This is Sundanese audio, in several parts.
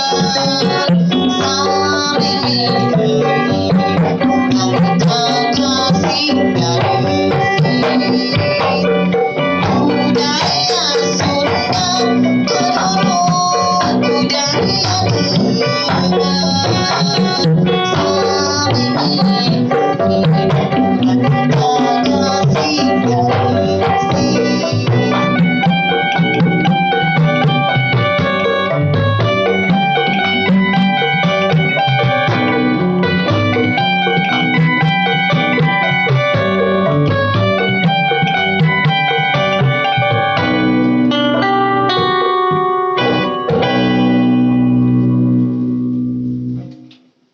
Budaya Sunda keluru budaya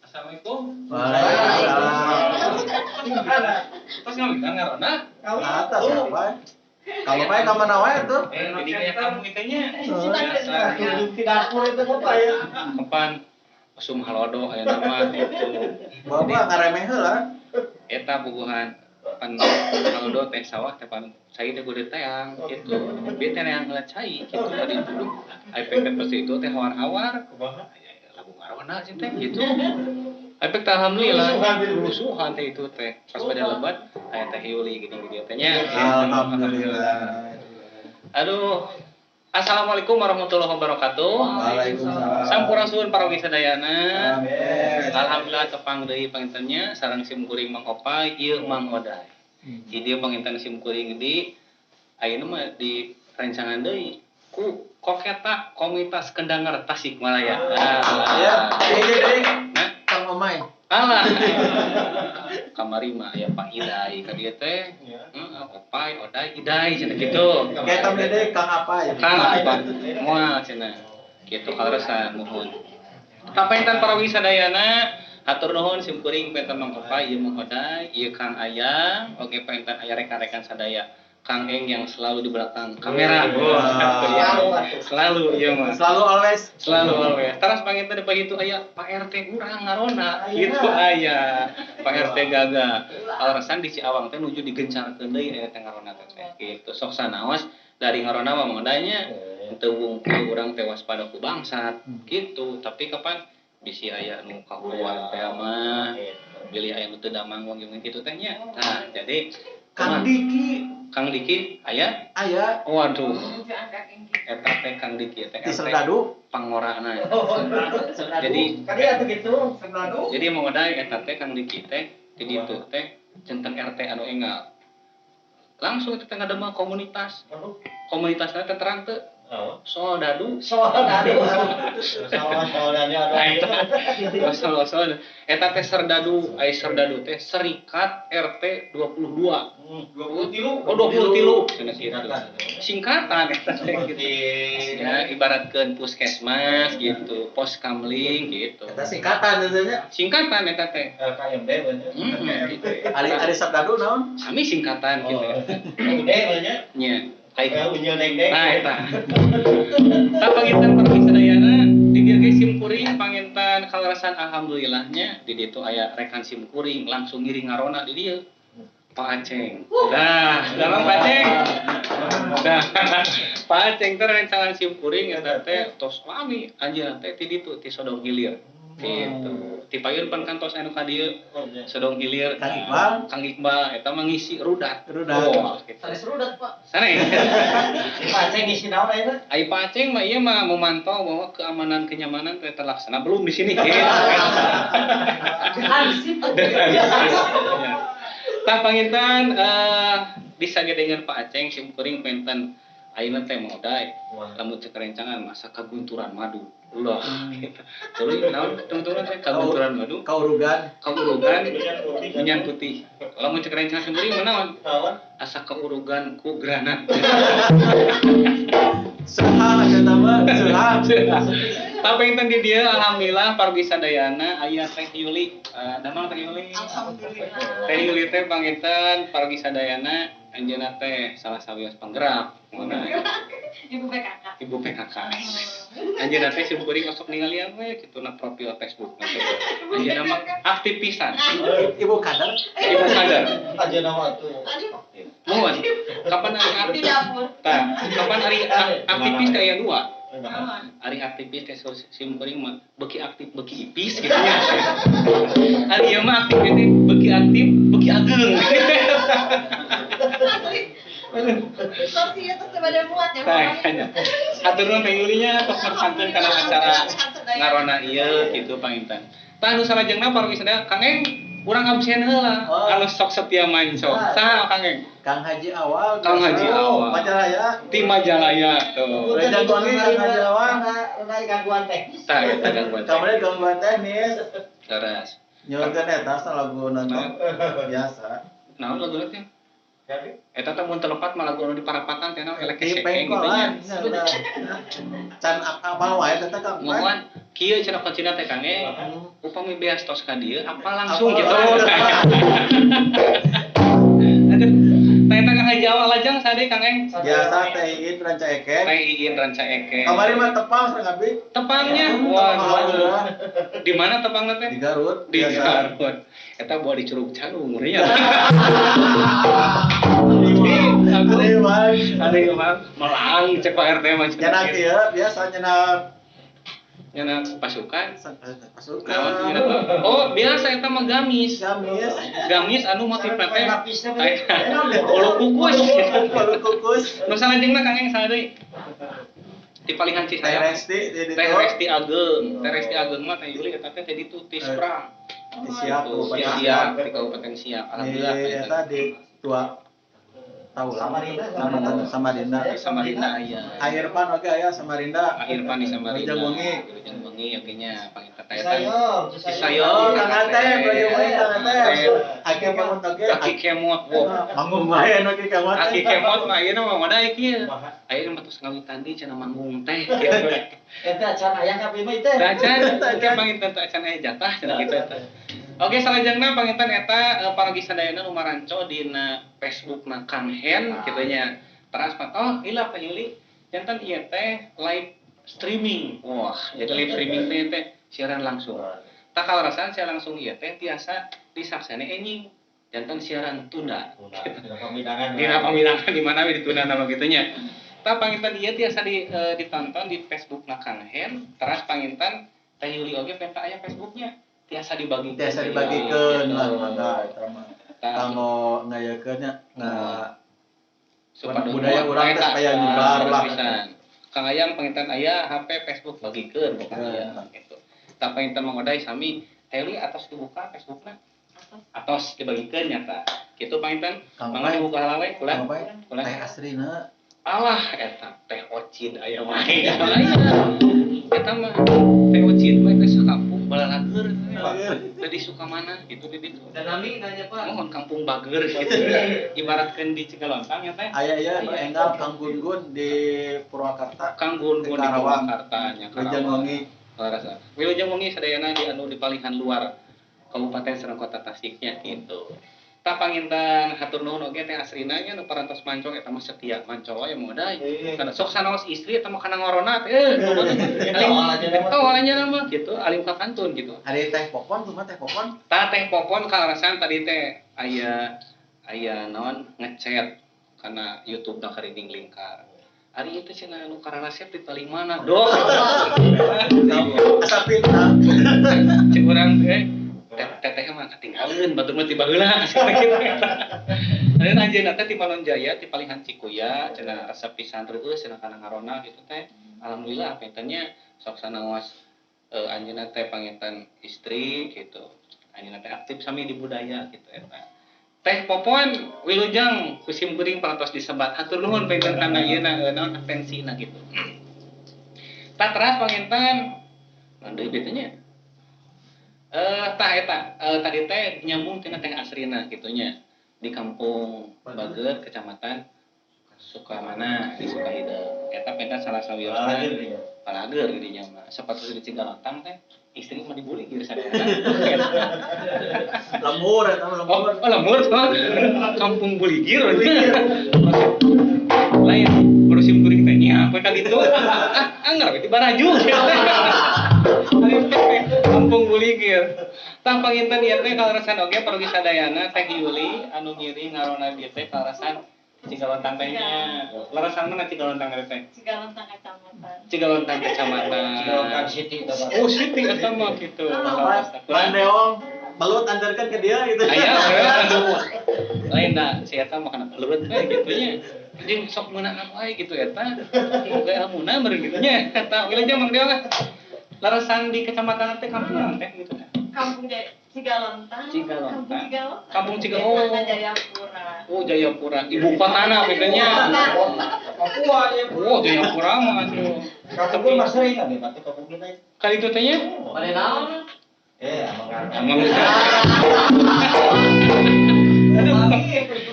Assalamualaikum. Waalaikumsalam. Terus ngawitan ngarona? Atas apa? Kalau bae ka mana wae tuh? Jadi kayak kamu itu nya. Di dapur itu apa ya? Kapan usum halodo aya nama gitu. Bapak ngaremeh heula. Eta puguhan pan halodo teh sawah teh pan cai teh kudu teang gitu. Bieu teh neang heula cai gitu tadi itu. Ai pek pasti itu teh hawar-hawar. Kumaha? Lagu ngarona sih teh gitu. Ai pek teh alhamdulillah rusuhan teh itu teh. Pas pada lebat aya teh Yuli gini-gini teh nya. Alhamdulillah. Aduh. Assalamualaikum warahmatullahi wabarakatuh. Waalaikumsalam. Sampurasun para wisadayana. Amin. Alhamdulillah tepang deui pangintennya sareng sim kuring Mang Opai ieu Mang Oday. Di dieu panginten sim kuring di ayeuna mah di rencangan deui ku Koketa Komunitas Kendanger Tasikmalaya. Ya, ini deui. Nah, Kang Omay. alah. Kamari mah aya Pak Idai ka dieu teh. Heeh, Opai, Oday, Idai cenah kitu. Kayak tam deui Kang apa ya? Kang apa? Moal cenah. Kitu kaleresan muhun. Kapainten para wisadayana, hatur nuhun sim kuring penten Mang Opai, ieu Mang Oday, ieu Kang Ayang, oge painten aya rekan-rekan sadaya. Kang Eng yang selalu di belakang kamera. Wah. Selalu ieu mah. Selalu always. Selalu always. Teras panginten di pagi itu aya Pak RT urang ngarona gitu aya. Pak RT gaga. Alasan di Ciawang teh nuju digencarkeun deui aya teh ngarona teh gitu. Sok sanaos dari ngarona mah mangdanya teu wungkul urang teh waspada ku bangsat gitu. Tapi kapan bisi aya nu kahuruan teh mah bilih aya nu teu damang wong kitu teh nya. Nah, jadi Kang Diki Kang Diki aya? Aya. Waduh. Eta teh Kang Diki teh di Serdadu. Pangorana. Jadi Kali atuh gitu, serdadu. jadi mau ngodai eta teh Kang Diki teh di ditu teh centeng RT anu enggal. Langsung itu teh ngadamel komunitas. Komunitasna teh terang teu soldadu. Soldadu. Soldadu. Soal soal eta teh serdadu, ai serdadu teh Serikat RT 22. 23. Oh 23 cenah kitu. Singkatan eta teh gitu. Ya ibaratkeun puskesmas gitu, pos kamling gitu. Eta singkatan biasanya. Singkatan eta teh. LKMD banyak. Gitu. Ari ari Serdadu naon? Sami singkatan gitu. Gede banyak. Nya. Ai Unyil deng-deng. Nah, eta. Tah panginten para sadayana di dieu ge sim kuring panginten kaleresan alhamdulillahnya di ditu aya rekan sim kuring langsung ngiring ngarona di dieu. Pak Aceng. Dah, dalam Pak Aceng. Dah. Pak Aceng teh rencangan sim kuring eta teh tos lami anjeunna teh ti ditu ti Sodong Hilir. Gitu. Ti payun pan kantos anu ka dieu Sodong Hilir. Kang Iqbal. Kang Iqbal eta mah ngisi rudat. Rudat. Oh, gitu. Sanes rudat, Pak. Sanes. Pak Aceng ngisi naon ayeuna? Ai Pak Aceng mah ieu mah memantau bahwa keamanan kenyamanan teh terlaksana belum di sini gitu. Hansip. Tah panginten disagedengan Pak Aceng sim kuring penten ayeuna teh modai lamun cek rencangan masa kagunturan madu. Ulah gitu. Tuluy naon tungtungan teh kagunturan madu, Kaurugan. kaurugan menyan putih. Lamun cek rencangan sim kuring mah naon? Asa kaurugan ku granat. Sehang eta mah, sehang. Tapi enten di dieu alhamdulillah pargi sadayana aya Teh Yuli. Damang Teh Yuli. Alhamdulillah. Teh Yuli teh panginten pargi sadayana anjeunna teh salah sawios penggerak. Mun Ibu PKK. Ibu PKK. Anjeunna teh sim kuring osok ningalian we kitu na profil Facebook na teh. Anjeunna mah aktif pisan. Ibu kader. Ibu kader. Anjeunna mah tuh. Aduh. Muhun. Kapan ari Di aktif? dapur. Tah, kapan ari aktivis teh aya dua. Ari aktivis teh sim kuring mah beuki aktif beuki ipis gitu nya. Ari ieu mah aktif teh beuki aktif beuki ageung. Kursinya terus pada muat ya. Tah nya. Hatur nuhun Teh Yulinya tos bersantun kana acara ngarona ieu kitu panginten. Tah anu salajengna parugi sadaya Kang Eng urang absen heula Oh. anu sok setia manco. Saha Kang Eng? Kang Haji Awal. Kang Haji Awal. Majalaya. Ti Majalaya tuh. Rejang Wangi, Kang Haji Awal. Karena gangguan teknis. Tah eta gangguan. Kamari gangguan teknis. Teras. Nyurkeun eta lagu nonton biasa. Naon laguna teh? Eta teh mun telepat mah lagu anu di parapatan teh naon elek Di sekeng gitu nya. pengkolan. Can apal wae eta Kang. Ngomongan kieu cenah kuncina teh Kang Eng. Upami beas tos ka dieu apa langsung Apal gitu. Aduh. Teh eta Kang Haji Awal lajeng sade Kang Eng. Biasa teh Iin Ranca Ekek. Teh Iin Ranca Ekek. Kamari mah tepang sareng abdi. Tepangnya. Wah, Alhamdulillah. di mana tepangna teh? Di Garut. Di biasa. Garut. Eta buah di Curug Calung nya. Ari mah. Ari mah melang cek Pak RT mah. Nyenak ieu biasa nyenak Nyenak pasukan. pasukan. Naon nyenak? Oh, biasa eta mah gamis. Gamis. Gamis anu motifna teh Lapisnya bulu kukus. Bulu kukus. Nu salajengna Kang Eng saha deui? Di palihan Teh Cisayang. Resti di ditu. Teh Resti Ageng. Teh Resti Ageng mah Teh Yuli eta teh di ditu ti Seberang. Di Siak, Tuh, Kabupaten di Siak, di Kabupaten Siak. Alhamdulillah. Di eta di tua tahu lah. Samarinda. Kecamatan Samarinda. Di Samarinda aya. Air pan oge aya Samarinda. Akhir pan di Samarinda. Wilujeng Wengi. Wilujeng Wengi oge nya panginten teh eta. Cisayong, Cisayong. Oh, Kang Atep, Wilujeng Wengi Kang Atep. Aki kemot oge. Aki kemot, wow. Manggung wae nu aki kemot. Aki kemot mah ayeuna mah modal kieu. Ayeuna mah tos ngawitan deui cenah manggung teh kieu. Eta can aya ka mah teh. Tah acan, oke panginten teh acan aya jatah cenah kitu eta. Oke salajengna panginten eta parogi sadayana nu maranco dina Facebookna Kang Hen kitu nya. Teras mah oh hilap Teh Yuli janten ieu teh live streaming. Wah, jadi live streaming teh teh siaran langsung. Tak kalarasan siaran langsung ieu teh tiasa disaksana enjing janten siaran tunda. Dina pamidangan di mana we ditunda nama kitu nya. Tah panginten ieu tiasa ditonton di Facebookna Kang Hen, teras panginten Teh Yuli oge penta aya Facebooknya tiasa dibagikeun. Tiasa dibagikeun lah Gitu. mangga eta mah. Tah, Kanggo ngayakeun nya nga supados budaya urang teh eta, supaya nyebar lah. pisan. Kang Ayang panginten aya HP Facebook bagikeun pokoknya Bagikeun. aya gitu. Tah panginten Mang Oday sami Teh Yuli atos dibuka Facebookna atos dibagikeun nyata. Kitu panginten Kang mangga Pai, dibuka heula we ulah. Kang Pai, Ulah. teh asrina Alah eta teh ocid aya wae. Aya. Eta mah teh ocid mah teh sakampung balalageur. Teh di Sukamana gitu di ditu. Dan nami nanya Pak. Mohon kampung Bager gitu. Ibaratkeun di Cigalontang ya teh. aya ieu nu Aya. enggal Kang Gun-Gun di Purwakarta. Kang Gun Gun di Karawang. Purwakarta nya Wilujeng Wengi. Rasa. Wilujeng Wengi sadayana di anu di palihan luar Kabupaten sareng Kota Tasiknya gitu. Tah panginten hatur nuhun oge teh asrina nya nu parantos mancong eta mah setia manco wae modai. Karena sok sanaos istri eta mah kana ngorona teh. Alim mah gitu, alim ka kantun gitu. Ari teh popon kumaha teh popon? Tah teh popon kaleresan tadi teh aya aya naon ngechat kana YouTube na kariding lingkar. Ari itu cenah anu kararasep di paling mana? Doh. Asa fitnah. Cek urang teh teteh mah katinggaleun batur mah ti baheula. Ari anjeunna teh ti Manonjaya ti palihan Cikuya cenah resep pisan reueus cenah kana ngarona gitu teh. Alhamdulillah pangintennya sok sanaos anjeunna teh panginten istri gitu. Anjeunna teh aktif sami di budaya gitu eta. Teh Popon wilujeng ku sim kuring parantos disebat. Hatur nuhun panginten kana ieu na naon atensina gitu. Tah teras panginten naon deui beu teh nya? Tah eta tadi teh nyambung tina teh asrina gitunya di kampung Bager Kecamatan Sukamana di Sukahideng. Eta penta salah sawiosna palager di dinya mah. Sapatos di Cigalontang teh istri mah dibuli geus sadayana. Lembur eta mah Oh, lembur. oh lembur tuh. Kampung Buligir. Lain baru sim kuring teh nya apa ka ditu. Ah, anger we di Baraju. Kampung Buligir. Tah panginten ieu teh kaleresan oge pergi sadayana Teh Yuli anu ngiring ngarona dieu teh kaleresan Cigalontang teh nya. Lerasan mana Cigalontang teh? Cigalontang kecamatan. Cigalontang kecamatan. Cigalontang City itu Pak. Oh, City eta mah gitu. Pandeong belut antarkan ke dia gitu. Aya, aduh. Lain da si eta mah kana belut we gitu nya. Jeung sok meunangan wae gitu eta. Boga ilmuna meureun gitu nya. Eta wilujeng Mang Deong ah. Lerasan di kecamatan teh kampung naon teh gitu teh? Kampung Cigalontang. Cigalontang. Kampung Kampung Cigalontang. Cigalontang. Jayapura. Oh, Jayapura. Ibu kotana gitu nya. Papua ya. Oh, Jayapura mah atuh. Kapungkur mah sering kan deh, pati kapungkur teh. Kali itu teh nya? Pada naon? Emang Emang.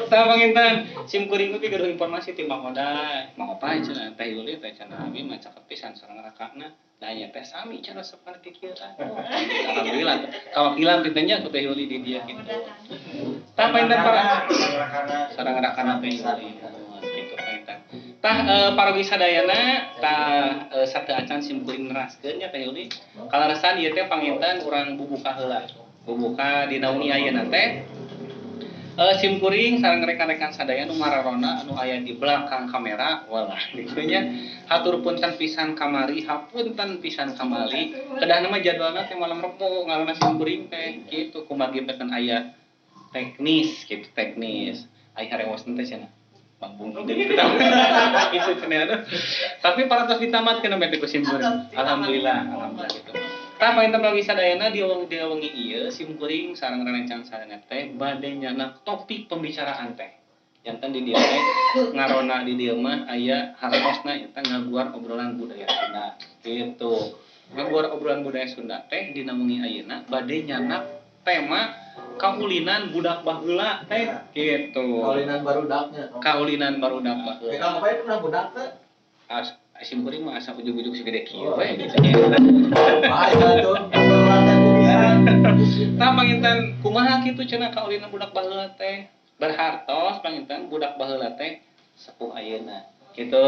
Tah panginten sim kuring teh gaduh informasi ti Mang Oda. Mang Opa cenah teh Yuli teh cenah abi mah cakep pisan sareng rakana. Da nya teh sami cenah resep kana kikieu. Alhamdulillah. Kawakilan teh nya ku teh Yuli di dieu gitu. Tah panginten para sareng rakana teh Yuli gitu panginten. Tah parogi sadayana tah sateu acan sim kuring neraskeun nya teh Yuli. Kaleresan ieu teh panginten urang bubuka heula. Bubuka dina wengi ayeuna teh sim kuring sareng rekan-rekan sadaya nu mararona anu aya di belakang kamera walah gitu nya. Hatur punten pisan kamari, hapunten pisan kamari. Kedahna mah jadwalna teh malam Rebo ngalana sim kuring teh kitu kumargi peten aya teknis gitu teknis. Aya harewosna teh cenah. Bang Bung gitu gitu cenah aduh. Tapi parantos ditamatkeun sampe teh ku sim kuring. Alhamdulillah, alhamdulillah gitu. Tah panginten bagi sadayana di wengi ieu sim kuring sareng rencang sadayana teh bade nyanak topik pembicaraan teh. Janten di dieu teh ngarona di dieu mah aya hartosna eta ngaguar obrolan budaya Sunda. Gitu. Ngaguar obrolan budaya Sunda teh dina wengi ayeuna bade nyanak tema kaulinan budak baheula teh gitu. Kaulinan barudaknya. Kaulinan barudak baheula. Kang Opai pernah budak teh? Sim kuring mah asa ujug-ujug segede kieu we gitu nya. Bahaya tuh. Tah panginten kumaha kitu cenah kaulinan budak baheula teh? Berhartos panginten budak baheula teh sepuh ayeuna. Gitu.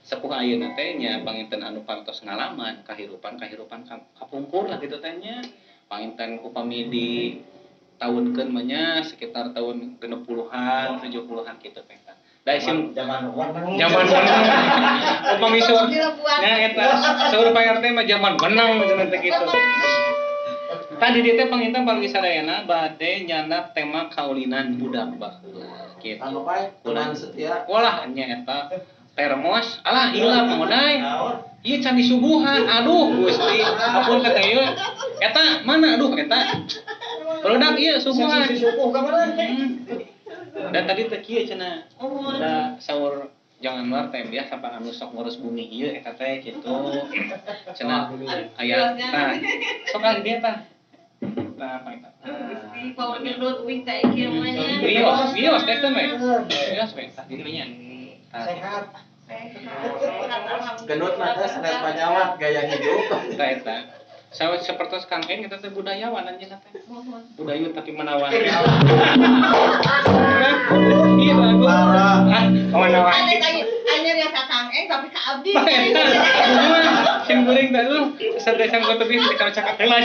Sepuh ayeuna teh nya panginten anu parantos ngalaman kahirupan-kahirupan kapungkur lah kitu teh nya. Panginten upami di taunkeun mah nya sekitar tahun 60-an, 70-an kitu teh. Da sim zaman wenang. Zaman wenang. Upami saur nya eta saur Pak RT mah zaman wenang cenah teh kitu. Tadi dieu teh panginten paling sadayana bade nyandak tema kaulinan budak baheula kitu. Anu Pak, teman setia. Walah nya eta termos, alah hilap Mang Oday. Ieu can disuguhan, aduh Gusti. Ampun teh ieu. Eta mana aduh eta. Produk ieu suguhan. Suguh ka mana? Dan tadi teh kieu cenah. Da saur jangan luar teh biasa pan anu sok ngurus bumi ieu eta teh kitu. Cenah aya tah. Sok ah dia tah. Tah apa eta? Gusti power gendut wih teh kieu mah nya. Wios, wios teh teh we. Wios we tah dieu nya. Sehat. Sehat. Gendut mah teh sanes panyawat gaya hidup. Tah eta. Sawe sapertos Kang En kita teh budayawan anjeunna teh. Budayu tapi menawan. Iya bagus. Parah. Ah, menawan. Anyar ya ka Kang Eng tapi ka abdi. Sim kuring teh lu sadaya sanggo tebih kalau cakap heula.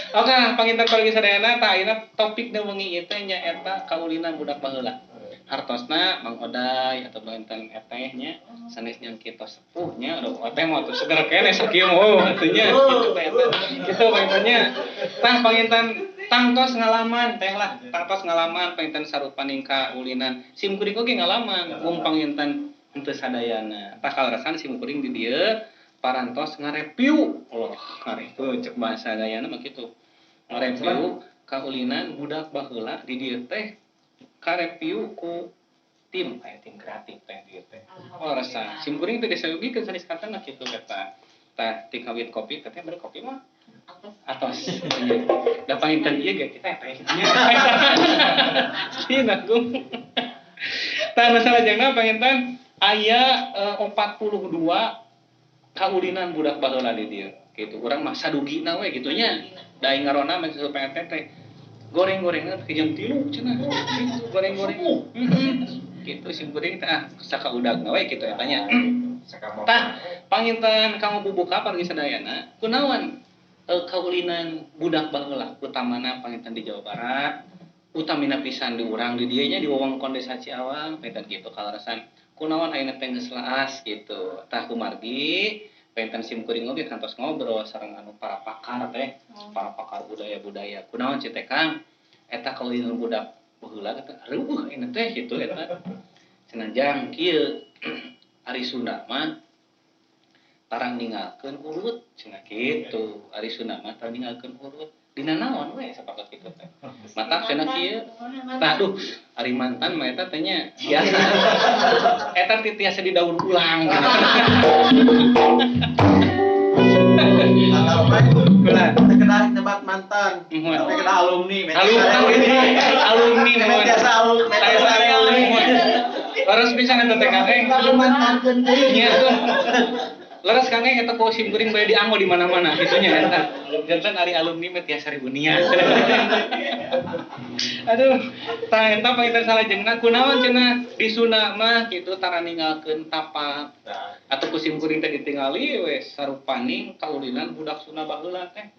Oke, panginten paling sadayana tah ayeuna topik nu wengi ieu teh nyaeta kaulinan budak baheula. Hartosna Mang Oday atau panginten eteh nya sanes nyang kita sepuh nya aduh eteh mah atuh seger keneh sakieu mah atuh nya kitu teh eta. Kitu panginten nya. Tah panginten tangtos ngalaman teh lah, tangtos ngalaman panginten sarupaning kaulinan. Sim kuring oge ngalaman mung panginten henteu sadayana. Tah kaleresan sim kuring di dieu parantos ngareview. Allah, ngareview cek bahasa gayana mah kitu. Ngareview kaulinan budak baheula di dieu teh kareview ku tim aya tim kreatif teh dieu teh. Oh rasa sim kuring teh disayogikeun sanes kantena kitu eta. Tah ti kawit kopi teh bari kopi mah atos. Da panginten ieu ge kita teh kitu nya. Sieun agung. Tah nu salajengna panginten aya 42 kaulinan budak baheula di dieu. Kitu urang mah sadugina we kitu nya. Da ngarona mah supaya teh goreng-gorengna ke jam 3 cenah. Gitu goreng-goreng. Kitu sim kuring teh ah sakaudagna we kitu eta nya. Tah panginten kanggo bubuka pargi sadayana kunaon kaulinan budak baheula utamana panginten di Jawa Barat Utamina pisan di urang di dieu nya di wewengkon Desa Ciawang panginten kitu kaleresan. Kunaon ayeuna teh geus laas gitu. Tah kumargi panginten sim kuring oge kantos ngobrol sareng anu para pakar teh, para pakar budaya-budaya. Kunaon ceu teh Kang? Eta kaulinan budak baheula teh reueuh ayeuna teh kitu eta. Cenah jang kieu ari Sunda mah tarang ninggalkeun urut cenah kitu. Ari Sunda mah tarang ninggalkeun urut. Dina naon we sapatos kitu teh. Matak cenah kieu. Tah aduh ari mantan mah eta teh nya biasa. Eta teh tiasa didaur ulang. Atau bae kena nyebat mantan. Tapi kena alumni. Alumni biasa alumni. Leres pisan eta teh Kang. Mantankeun deui. Nya tuh. Leres Kang eta ku sim kuring bae dianggo di mana-mana kitu nya eta. Janten ari alumni mah tiasa ribunia. Aduh, tah eta panginten salajengna kunaon cenah di Sunda mah kitu tara ninggalkeun tapak. Atau ku sim kuring teh ditingali we sarupaning kaulinan budak Sunda baheula teh.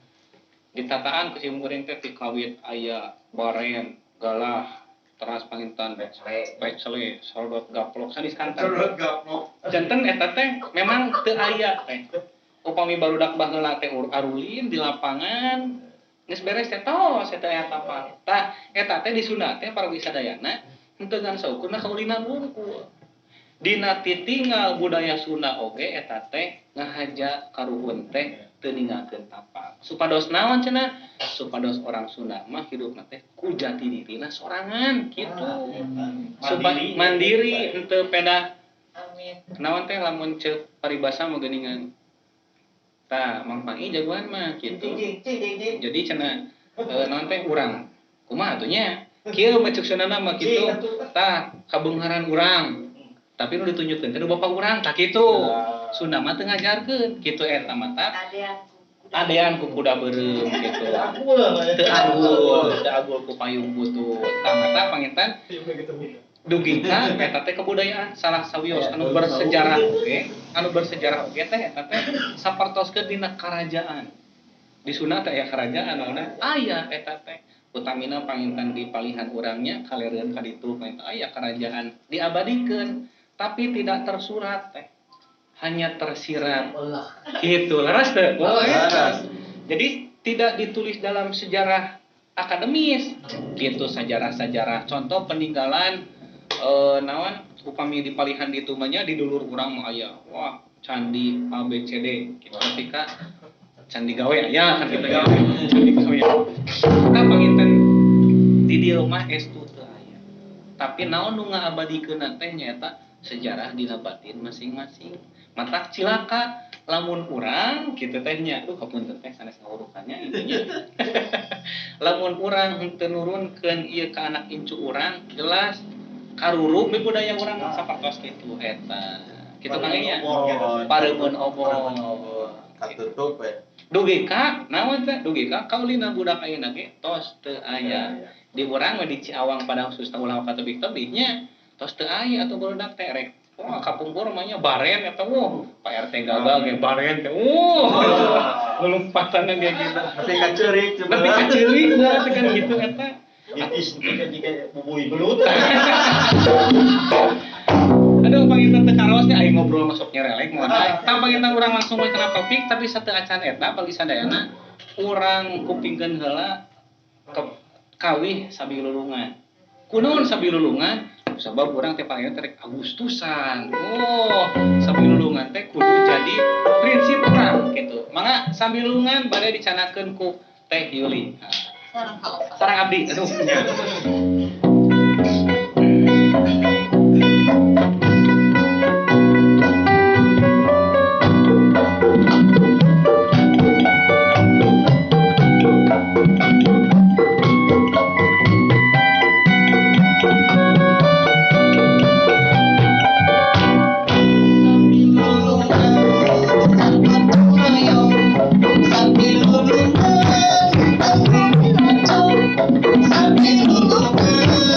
Ditataan ku sim kuring teh tikawit aya baren, galah, teras panginten pecle, sodot gaplok sanes kanten. Sodot gaplok. Janten eta teh memang teu aya teh. Upami barudak baheula teh arulin di lapangan geus beres teh tos eta aya tapak. Tah eta teh di Sunda teh para wisadayana henteu ngan saukurna kaulinan wungkul. Dina titinggal budaya Sunda oge eta teh ngahaja karuhun teh teu ninggalkeun tapak. Supados naon cenah? Supados orang Sunda mah hidupna teh ku jati dirina sorangan kitu. Supaya mandiri henteu pedah. Amin. Naon teh lamun ceuk paribasa mah geuningan. Tah Mang Pangi jagoan mah kitu. Jadi cenah naon teh urang kumaha atuh nya? Kieu mah ceuk Sundana mah kitu. Tah kabeungharan urang. Tapi nu ditunjukkeun teh nu bapak urang tah kitu. Sunda mah teu ngajarkeun kitu eta mah tah. Adean ku kuda beureum kitu. Teu agul, teu agul ku payung butut. Tah mata panginten dugi ka eta teh kebudayaan salah sawios anu bersejarah oge, anu bersejarah oge teh eta teh sapertoskeun dina karajaan. Di Sunda teh aya kerajaan naonna? Aya eta teh. Utamina panginten di palihan urangnya kalereun ka ditu panginten aya kerajaan diabadikeun tapi tidak tersurat teh. Hanya tersirat. Gitu, leres teh. Leres. Jadi tidak ditulis dalam sejarah akademis. Gitu sejarah-sejarah. Contoh peninggalan naon upami di palihan ditu mah nya di dulur urang mah aya. Wah, candi A B C D gitu ketika candi gawe aya kan kita gawe. Candi gawe. Tah panginten di dieu mah estu teu aya. Tapi naon nu ngaabadikeunna teh nyaeta sejarah dina batin masing-masing. Matak cilaka lamun urang kitu teh nya. Duh hapunten teh sanes ngawurukannya ieu nya. Lamun urang henteu nurunkeun ieu ka anak incu urang jelas karuruk we budaya urang sapertos kitu eta. Kitu Kang nya. Pareumeun obor. Katutup we. Dugi ka naon teh? Dugi ka kaulina budak ayeuna ge tos teu aya. Di urang we di Ciawang pada khususna ulah ka tebih-tebih nya tos teu aya atuh barudak teh rek. Wah, kapungkur mah nya baren eta wah, Pak RT gagal ge baren teh. Wah, lompatanna dia gitu. Tapi ka ceurik Tapi ka ceurik teh kan gitu eta. Itis jika bubui belut. Aduh panginten teu karaos nya aing ngobrol masuk nyerelek moal. Tah panginten urang langsung we kana topik tapi sateu acan eta bagi sadayana urang kupingkeun heula kawih sabilulungan. Kunaon sabilulungan? Sabab urang teh panginten rek Agustusan. Oh, sabilulungan teh kudu jadi prinsip urang gitu. Mangga sabilulungan bade dicanakeun ku Teh Yuli. Sareng abdi. Aduh. Sambil lulungan,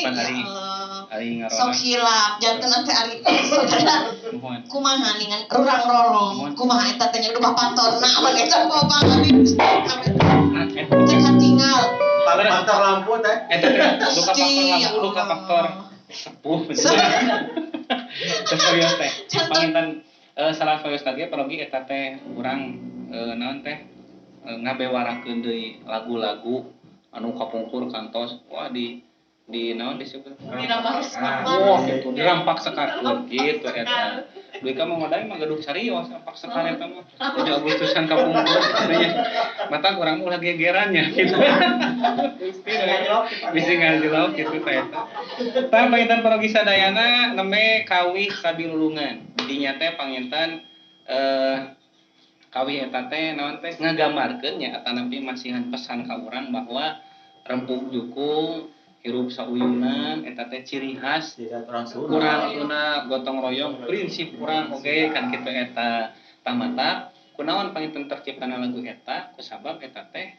Pan ya ari Allah. Ari Sok ngarona. Hilap janten teh ari saudara. Nuhun. Kumaha ningan rurang rorong, kumaha eta teh nya duka faktorna apa eta bapak abi Nah, eta teh katinggal. Faktor lampu teh. Eta teh duka Gusti, faktor ya lampu, duka Allah. faktor sepuh. Serius teh. Panginten salah serius lagi apalagi eta teh urang naon teh ngabewarakeun deui lagu-lagu anu kapungkur kantos wah di naon disebut wah gitu dirampak sekarkeun gitu eta. Duit ka mah modal mah gaduh carios rampak sekar eta mah 7 Agustusan kapungkur gitu nya. Mata urang mah ulah gegeran nya gitu. Gusti bisi ngajelok gitu teh eta. Tah panginten parogi sadayana nembe kawih sabilulungan. Dinya teh panginten kawih eta teh naon teh ngagambarkeun nya atanapi masihan pesan ka urang bahwa rempug jukung hirup sauyunan eta teh ciri khas Tidak orang Sunda. urang Sunda, gotong royong prinsip urang oge kan kitu eta. Tamata kunaon panginten terciptana lagu eta kusabab eta teh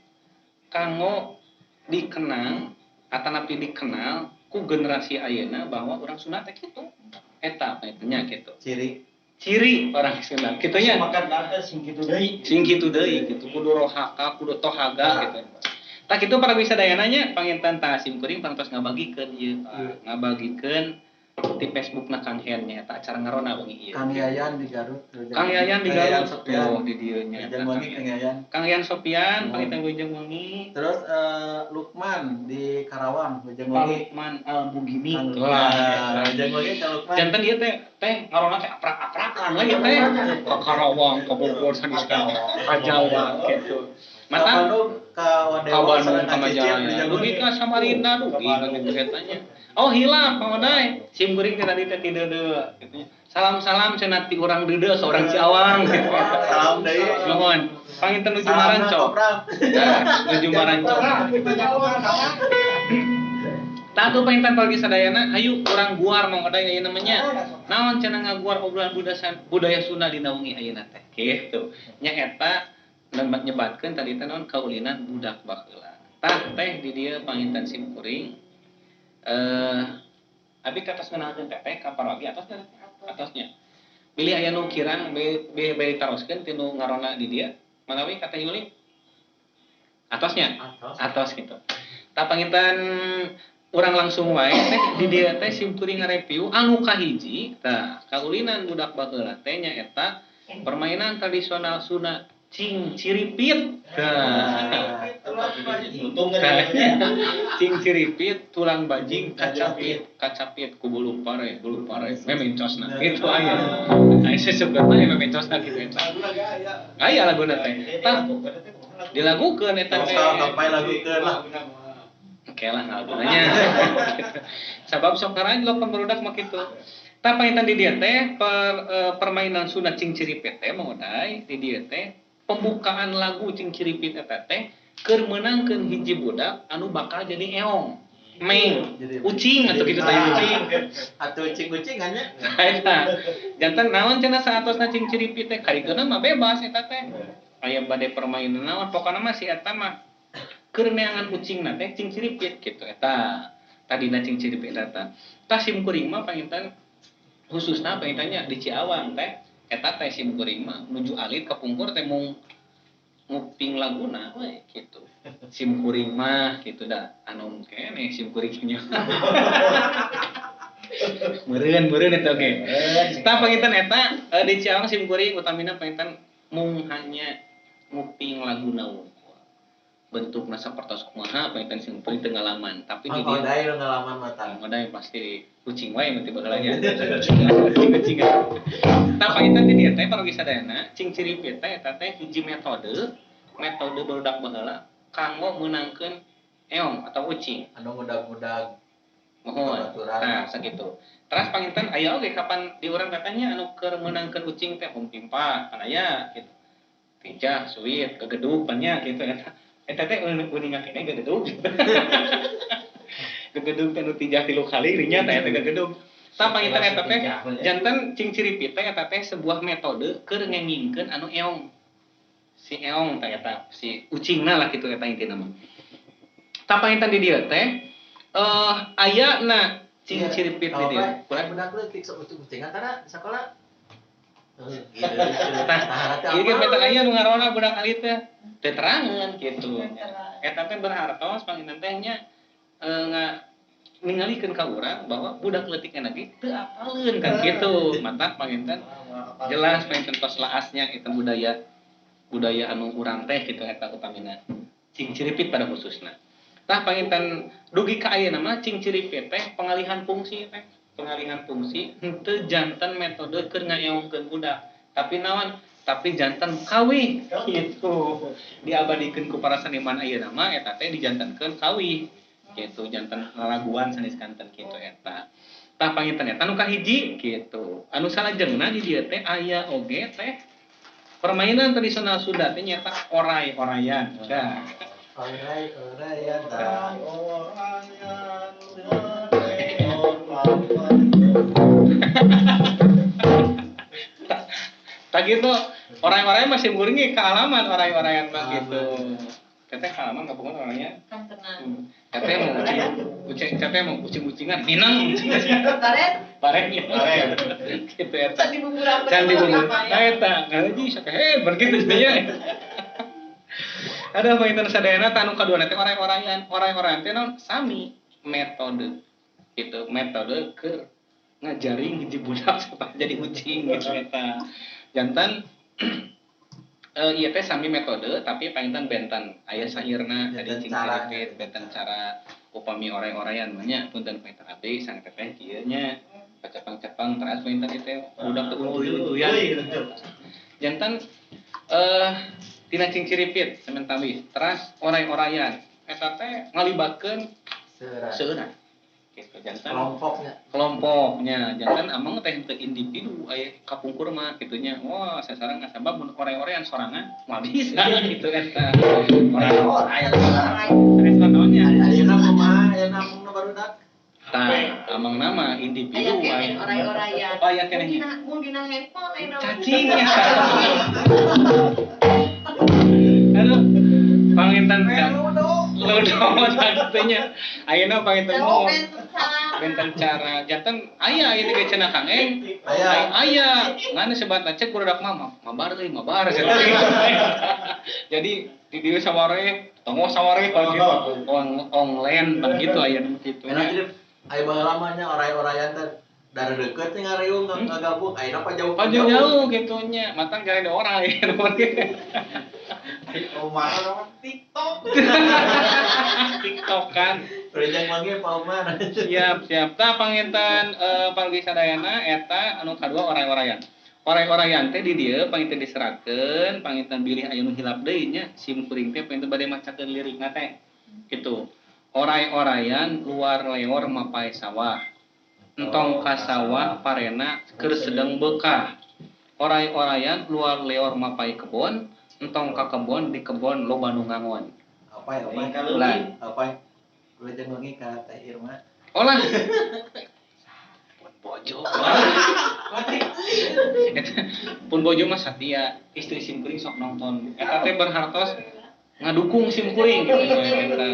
kanggo dikenang atanapi dikenal ku generasi ayeuna bahwa urang Sunda teh kitu eta panginten kitu Ciri. Ciri orang Sunda kitu nya. Makan tante sing kitu deui. Sing kitu deui gitu kudu rohaka kudu tohaga gitu. Tah kitu para wisadayana nya panginten tah sim kuring parantos ngabagikeun ieu ngabagikeun di Facebook na Kang Hen nya eta acara ngarona wengi ieu. Kang Yayan di Garut. Kang Yayan di Kang Yayan Garut. Sopian. Oh, di dieu nya eta Wilujeng Kang Wengi Yayan. Kang Yayan. Kang Yayan Sopian Oh. panginten wilujeng wengi. Terus Lukman di Karawang, Wilujeng Pak Wengi. Lukman Al Bugini. Kang Wah, Lukman. eta. Wilujeng Wengi Kang Lukman. Janten ieu teh teh ngarona teh aprak-aprakan we ieu teh. Ka Karawang, ka Bogor, sanes ka Jawa gitu. Ka Mata Bandung, ka ka Wadewa, Bandung sareng ka ka Cicip, Majalaya. Wilujeng Dugi Wengi. ka Samarinda dugi ka kitu eta nya. Oh hilap Mang Odai. Sim kuring teh tadi teh ti deudeuh kitu nya. Salam-salam cenah ti urang deudeuh ka urang Ciawang gitu. Salam deui. Nuhun. Panginten nuju Salamna maranco. koprang. Nah, nuju maranco. Tah atuh panginten pagi sadayana hayu urang guar Mang Odai ayeuna mah nya. Naon cenah ngaguar obrolan budaya Sunda dina wengi ayeuna teh. Kitu. Nya eta nyebatkeun tadi teh naon kaulinan budak baheula. Tah teh di dieu panginten sim kuring abi katos ngenalkeun teteh ka parogi atos teh atosnya. Bilih aya nu kirang bari taroskeun ti nu ngarona di dieu manawi ka Teh Yuli. Atosnya? Atos gitu. Tah panginten urang langsung wae teh di dieu teh sim kuring ngareview anu kahiji tah kaulinan budak baheula teh nyaeta permainan tradisional Sunda cing ciripit. Tah. Untung kan. Cing ciripit, tulang bajing, kacapit, kacapit ku bulu pare memencosna. Gitu aya. Aya seseutna ya memencosna kitu eta. Aya laguna teh. Tah dilagukeun eta teh. Sampai lagukeun lah. Oke lah lagunanya. Sabab sok ngaranjlok pembarudak mah kitu. Tah panginten di dieu teh permainan Sunda cing ciripit teh Mang Odai di dieu teh pembukaan lagu cing ciripit eta teh keur meunangkeun hiji budak anu bakal jadi eong. Meng, Jadi- ucing atau gitu teh ucing. Atau ucing-ucingan nya. Eta. Janten naon cenah saatosna cing ciripit teh karikeunna mah bebas eta teh. Aya bade permainan naon pokona mah si eta mah keur neangan ucingna teh cing ciripit gitu eta. Tadina cing ciripit eta. Tah sim kuring mah panginten khususna pangintennya di Ciawang teh eta teh sim kuring mah nuju alit kapungkur teh mung nguping laguna we gitu. Sim kuring mah gitu dah anu keneh sim kuring nya. Meureun meureun eta oge. Tah panginten eta di Ciawang sim kuring utamina panginten mung hanya nguping laguna wungkul. Bentukna sapertos kumaha panginten sim kuring teu ngalaman, tapi di Mang dieu Odai nu ngalaman mata. Mang Odai pasti kucing wae mun tiba heula nya. Kucing-kucingan. Tah panginten di dieu teh parogi sadayana cing ciripit teh eta teh hiji metode metode barudak baheula kanggo meunangkeun eong atau ucing. Anu ngudag-ngudag. Mohon. Babaturan. Nah, sakitu. Teras panginten aya oge kapan di urang katanya anu keur meunangkeun ucing teh humpimpah kan aya gitu. Tijah, suwit, gegedug pan nya gitu eta. Eta teh uninga keneh gegedug. Gegedug teh nu tijah 3 kali rinya teh eta gegedug. Tah panginten eta teh janten cing ciripit teh eta teh sebuah metode keur ngengingkeun anu eong. Si eong teh eta, si ucingna lah kitu eta intina mah. Tah panginten di dieu teh Aya na cingciripit di dieu. Kurang budak leutik sok ucing-ucingan kana di sakola. Tah, ieu ge beta aya nu ngarona budak alit teh. Teu terangan kitu. Eta teh berhartos panginten teh nya ningalikeun ka urang bahwa budak leutik ge teu apaleun kan kitu. Matak panginten jelas panginten tos laasnya eta budaya budaya anu urang teh kitu eta utamina cingciripit pada khususna. Tah, panginten dugi ka ayeuna mah cingciripit teh pengalihan fungsi teh, pengalihan fungsi henteu janten metode keur ngaeongkeun budak, tapi naon, tapi janten kawih gitu, diabadikeun ku para seniman ayeuna mah eta teh dijantenkeun kawih gitu, janten lalaguan sanes kanten kitu eta. Tah, panginten eta nu kahiji gitu. Anu salajengna di dieu teh aya oge teh permainan tradisional Sunda teh nyaeta oray-orayan. Tah. Oray orayan tah. Orayan. Tah gitu, oray-orayan masih murni kealaman oray-orayan mah gitu. Teteh kealaman gabungan orangnya. Kan tenang. Teteh mau ucing, ucing, teteh mau ucing-ucingan, minang. Baret, Bareng ya. Gitu eta. can dibubur apa? Can dibubur. Nah eta, ngaji sok hebat gitu nya. Ada panginten sadayana tah nu kadua teh oray-orayan, oray-orayan teh naon sami metode gitu, metode keur ngajaring hiji budak supaya jadi ucing gitu eta. Janten ieu teh sami metode tapi panginten benten aya sairna tadi Benten cing cara. caripit, benten cara upami oray-orayan mah nya punten panginten abdi sang teteh kieu nya pacepang-cepang teras panginten ieu teh budak teh untuy-untuyan. Janten tina cingciripit sementawis teras oray-orayan eta teh ngalibatkeun Seurat. seueuran gitu, janten Kelompoknya. Kelompoknya, janten amang teh teu individu aya kapungkur mah kitu nya, wah sasarang sabab mun oray-orayan sorangan moal bisa gitu eta oray-orayan sanes naon nya. Ayeuna kumaha? Ayeuna amung nu barudak? Tah, amang nama individu Aya keneh wae. oray-orayan. Oh, aya keneh. Mun dina handphone aya nama. Cacing ya. Aduh, panginten Ludo. ludo kitu nya. Ayeuna panginten Oh, mau benten cara. benten cara janten aya ieu teh cenah Kang Eng. Aya. Aya, ngan sebatna cek budak mah mabar euy, mabar cenah. Jadi di dieu saware, tongoh saware kalau gitu. Online begitu aya nu kitu. Enak jadi aya baheula mah nya oray-orayan teh dari deket nih ngariung ngagabung ayeuna pa jauh. Oh, jauh gitu nya, matang jalan di orang ya. Omar sama TikTok. TikTok kan. Rejang manggil Pak Umar. Siap, siap. Tah panginten parugi sadayana eta anu kadua oray-orayan. Oray-orayan teh di dieu panginten diseratkeun, panginten bilih aya nu hilap deui nya, sim kuring teh panginten bade macakeun lirikna teh. Gitu. Oray-orayan luar leor mapai sawah. Entong ka sawah parena keur sedeng beukah. Oray-orayan luar leor mapai kebon, entong ka kebon di kebon loba nu ngangon. Apa ya, apa? Kalau Lah. Apa? Rejang manggil ka Teh Irma. Olah. Pun bojo. Eta, pun bojo mah satia, istri sim kuring sok nonton. Eta teh berhartos ngadukung sim kuring gitu eta.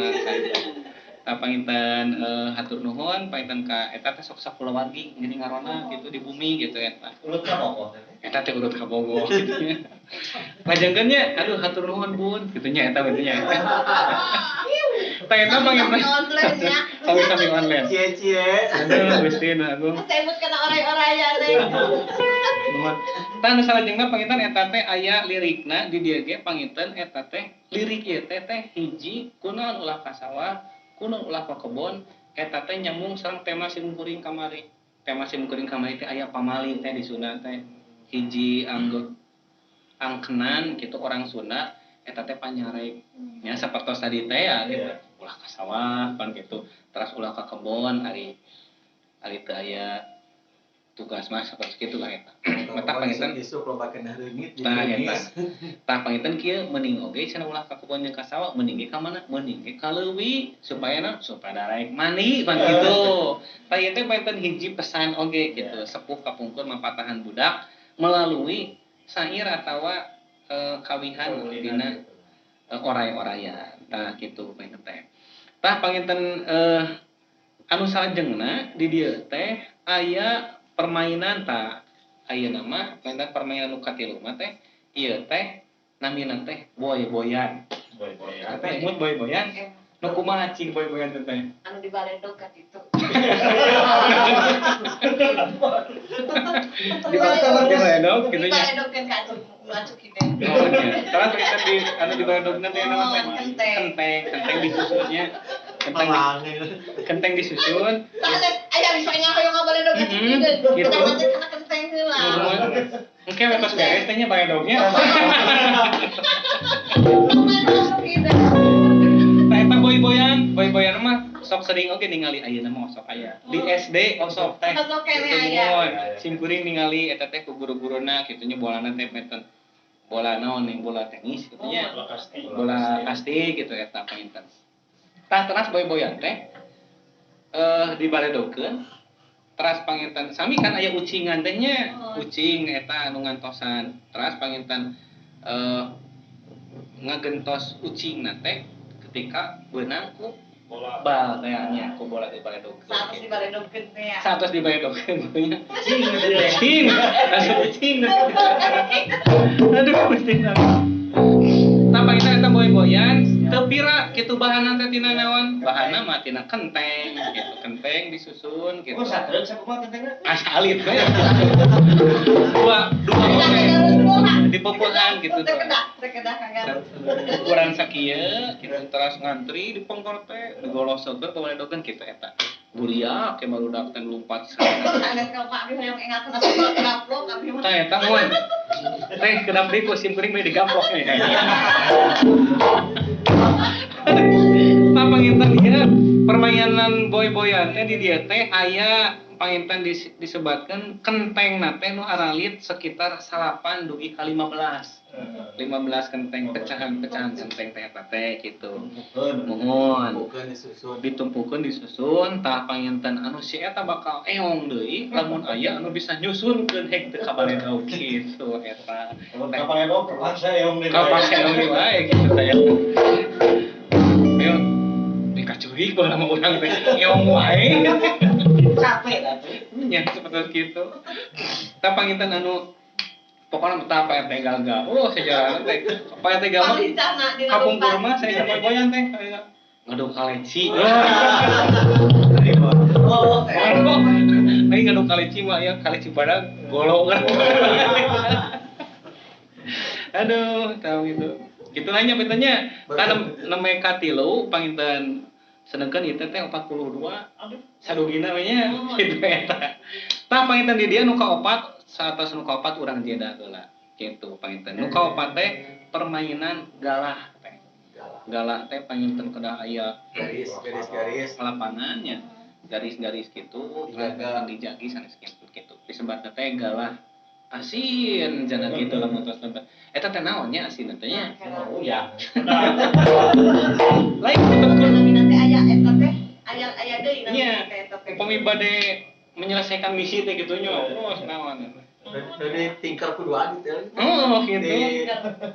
Tah panginten hatur nuhun panginten ka eta teh sok sakulawargi geuning ngarona gitu di bumi gitu eta. Urut ka pokok. Eta teh urut ka Bogor gitu nya. Lajengkeun nya, aduh hatur nuhun bun gitu nya eta gitu nya. Tah eta panginten Online ya. sami-sami online. Cie cie. Aduh, Gusti nu agung. Sebut kana oray-orayan eh. Nuhun. Tah nu salajengna panginten eta teh aya lirikna di dieu ge panginten eta teh lirik ieu teh teh hiji kunaon ulah ka sawah, kunaon ulah ka kebon, eta teh nyambung sareng tema sim kuring kamari. Tema sim kuring kamari teh aya pamali teh di Sunda teh. Hiji anggo angkenan gitu orang Sunda eta teh panyarek. Nya sapertos tadi teh ya gitu. Ulah ka sawah pan gitu. Teras ulah ka kebon ari ari teu aya tugas mah seperti kitu lah eta. Matak panginten Isuk loba kena reungit tah eta. Tah panginten kieu mending oge cenah ulah ka kebon jeung ka sawah mending ge ka mana? Mending ge ka leuwi supaya na supaya daraek mandi pan kitu. Tah ieu teh panginten hiji pesan oge gitu. Sepuh kapungkur mapatahan budak melalui sair atawa kawihan dina oray-orayan. Tah kitu panginten teh. Tah panginten Anu salajengna di dieu teh aya permainan ta ayeuna mah mainan permainan nu katilu mah teh ieu teh namina teh boy-boyan. Boy-boyan. Teh mut boy-boyan. Nu kumaha cing boy-boyan teh? Anu dibaledog ka ditu. Dibaledog kitu nya. Dibaledogkeun ka acuk hidung. Oh nya. Terus kita di anu dibaledogna teh naon teh? Kenteng. Kenteng disusunnya. Kenteng disusun. Tah aya bisa hoyong ngabaledog ka hidung. Gitu. Kita kana kenteng heula. Engke we tos beres teh nya baledognya. Tah eta boy-boyan mah sok sering oge ningali ayeuna mah osok aya. Di SD osok teh. Osok keneh aya. Sim kuring ningali eta teh ku guru-guruna kitu nya bolana teh meten. Bola naon nih, bola tenis kitu nya. Bola kasti gitu eta panginten. Tah teras boy-boyan teh dibaledokeun teras panginten sami kan aya ucingan teh nya. Ucing eta anu ngantosan. Teras panginten ngagentos ucingna teh ketika beunang ku bola bal teh nya ku bola dibaledogkeun. Saatos dibaledogkeun teh ya. Saatos dibaledogkeun nya. Ucing. Langsung ucing. Aduh pusing. Tah panginten eta boy-boyan teu pira kitu bahanna teh tina naon? Bahanna mah tina kenteng gitu, kenteng disusun gitu. Oh, satreun sakumaha kentengna? Asa alit we. Dua dipeupeungan gitu tuh. Sekedah kagak. Ukuran sakieu kitu teras ngantri di pengkor teh digolosokeun pabaledogeun kitu eta. Buriak ke barudak teh lompat sana. Anggeus ka Pak abi hoyong engal kana gaplok abi mah. Tah eta mun. Teh kedap deui ku sim kuring bade digaplok nih. Tah panginten ieu permainan boy-boyan teh di dieu teh aya panginten disebatkeun kentengna teh nu aralit sekitar 8 dugi ka 15. 15 kenteng pecahan-pecahan kenteng teh eta teh kitu. Muhun. Disusun. Ditumpukeun disusun tah panginten anu si eta bakal eong deui lamun aya anu bisa nyusunkeun hek teu kabaledog kitu eta. Lamun kabaledog kapaksa eong deui. Kapaksa eong deui wae kitu teh. Ayo dikacurik bae lama urang teh eong wae. Capek atuh. Nya seperti kitu. Tah panginten anu pokoknya betah Pak RT gagal. Oh, sejarah teh. Pak RT gagal. Kapungkur mah saya sama boyan teh. Ngaduk kaleci. Oh, lagi ngaduk kaleci mah ya kaleci badak golong. Aduh, tahu gitu. Gitu nanya pitanya. Tanam neme katilu panginten sedangkan ieu teh 42. Sadugina we nya kitu eta. Tah panginten di dieu nu kaopat saatos nu kaopat urang jeda heula kitu panginten. Nu kaopat teh permainan galah teh. Galah teh panginten kedah aya garis-garis lapangannya, garis-garis kitu dijaga dijagi sanes kitu kitu. Disebatna teh galah asin jana kitu lamun tos nonton. Eta teh naon nya asin teh nya? Oh ya. Lain kitu namina teh aya eta teh aya deui namina teh eta teh. Upami bade menyelesaikan misi teh kitu nya. Oh, naon. Dari tingkar kuduaan gitu ya. Oh, gitu.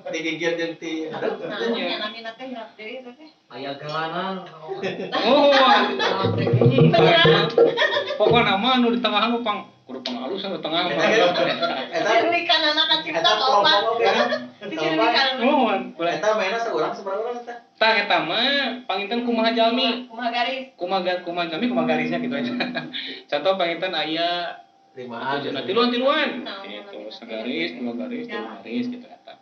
Di gigir jeung ti hareup. Nya namina teh hilap deui eta teh. Aya galanan. Oh. Pokona mah nu di tengahan nu pang kudu pangalus nu tengah mah. Eta Sirwikanana ka cipta kaopat. Disirwikanana. Nuhun. Eta mainna saurang sabaraha urang eta? Tah eta mah panginten kumaha jalmi? Kumaha garis? Kumaha jalmi kumaha garisnya gitu aja. Contoh panginten aya limaan, tiluan-tiluan. Gitu, segaris, dua garis, tilu garis gitu eta.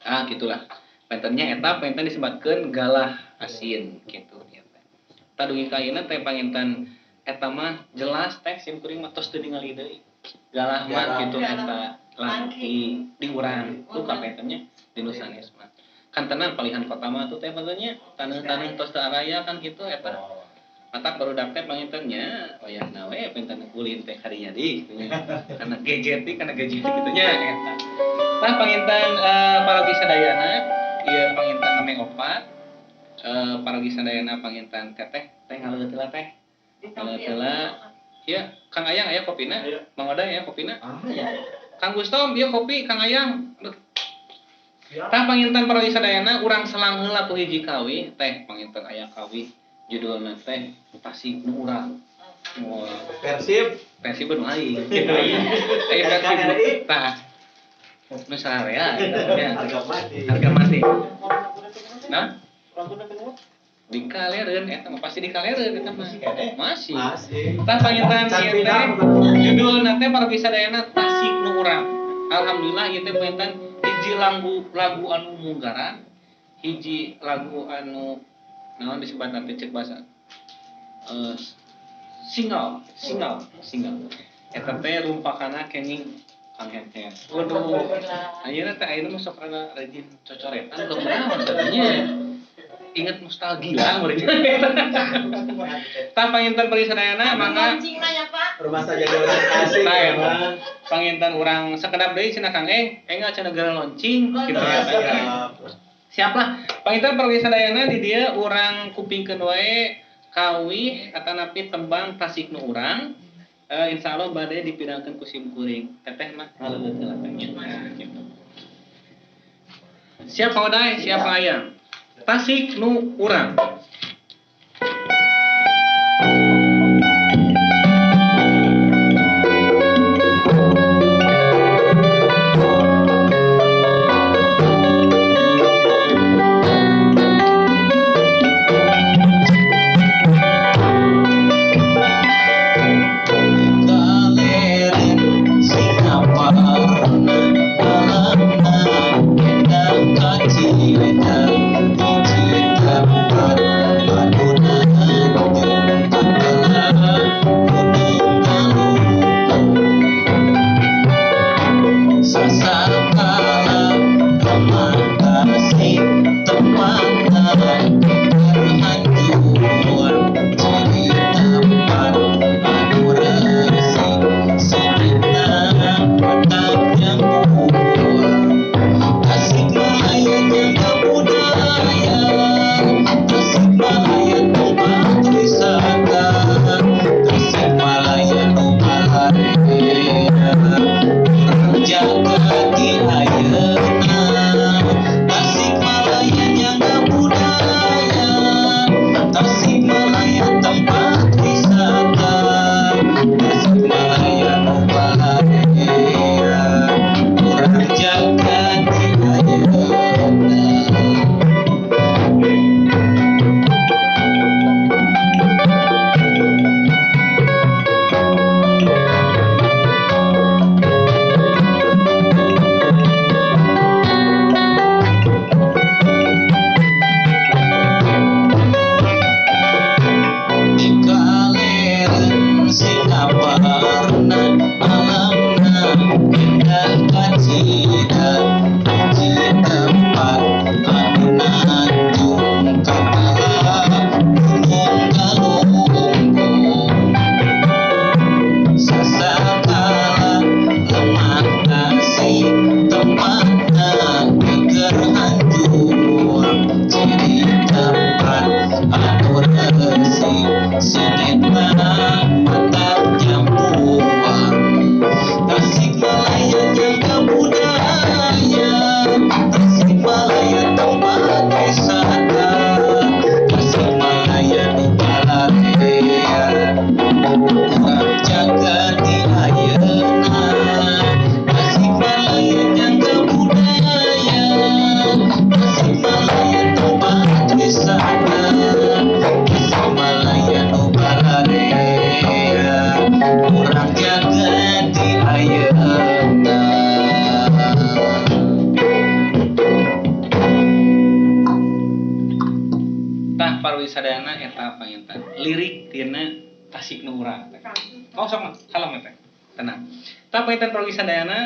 Ah, gitulah. Pantennya eta panginten disebatkeun galah asin gitu eta. Tah dugi ka ayeuna teh panginten eta mah jelas teh sim kuring mah tos teu ningali deui. Galah mah gitu eta langki di urang tuh ka pantennya di nu sanes mah. Kan tenan palihan kota mah tuh teh pantennya taneuh-taneuh tos teu araya kan gitu eta. Matak barudak teh panginten nya wayahna we panginten ulin teh kadinya di kitu nya. Karena gadget kitu nya eta. Tah panginten parogi sadayana ieu panginten name opat. Parogi sadayana panginten teteh teh ngaleueut heula teh. Ngaleueut heula. Ieu Kang Ayang aya kopina? Mang Oday aya kopina? Kang Gustom ieu kopi Kang Ayang. Aduh. Tah panginten parogi sadayana urang selang heula ku hiji kawi teh panginten aya kawi. Judulna teh Tasik Nu Urang. Wah, Persib Persib nu aing. Aya Persib. Tah. Nu sararea eta nya. harga mati. Harga mati. Nah, dikalereun eta mah pasti dikalereun eta mah. Masih. Masih. Tah panginten Can ieu pindah, teh judulna teh para sadayana Tasik Nu Urang. Alhamdulillah ieu teh panginten hiji lagu anu munggaran, hiji lagu anu naon disebutna teh cek bahasa single. Eta teh rumpakana kenging Kang Heten. Waduh. Ayeuna teh ayeuna mah sok rada rajin cocoretan teu naon tadinya. Ingat nostalgia meureun. Tah panginten parisadayana mangga Mancing nanya Pak. Rumah saja orang asing. Tah, ya, eta. Bang. Panginten urang sakedap deui cenah Kang Eng, enggal cenah geura launching gitu ya. Siap. Siap lah. Panginten parisadayana di dieu urang kupingkeun wae kawih atanapi tembang Tasik Nu Urang. Insyaallah bade dipidangkeun ku sim kuring. Teteh mah ngaleueut heula teh nya. Nah, gitu. Siap Pak Odai, siap Pak Ayang. Tasik Nu Urang. Kalerin singaparna alamna endang kacida hiji tempat aduna jeung takala gunung galunggung sasakala remah tasik tempatna terhancur ciri tempat anu resik sugitna tak nyambur Tasikmalaya jaga budaya Tasikmalaya tempat wisata Tasikmalaya nu balarea Urang jaga di ayeuna Tasikmalaya jaga budaya Tasikmalaya tempat wisata Tasikmalaya nu balarea Urang jaga di ayeuna. Dikalereun singaparna alamna indah kacida hiji tempat anu nanjung kapala gunung galunggung sasakala lemah tasik tempatna geger hancur ciri tempat anu resik sugitna mata nyampuan Tasikmalaya jaga budaya Tasikmalaya tempat wisata Tasikmalaya nu balarea Urang jaga di ayeuna Tasikmalaya jaga budaya Tasikmalaya tempat wisata Tasikmalaya nu balarea Urang jaga di ayeuna. Tah parwisadana eta panginten lirik tina Tasik Nu Urang teh. Oh sok mah kalem teh. Tenang. Tah panginten parwisadana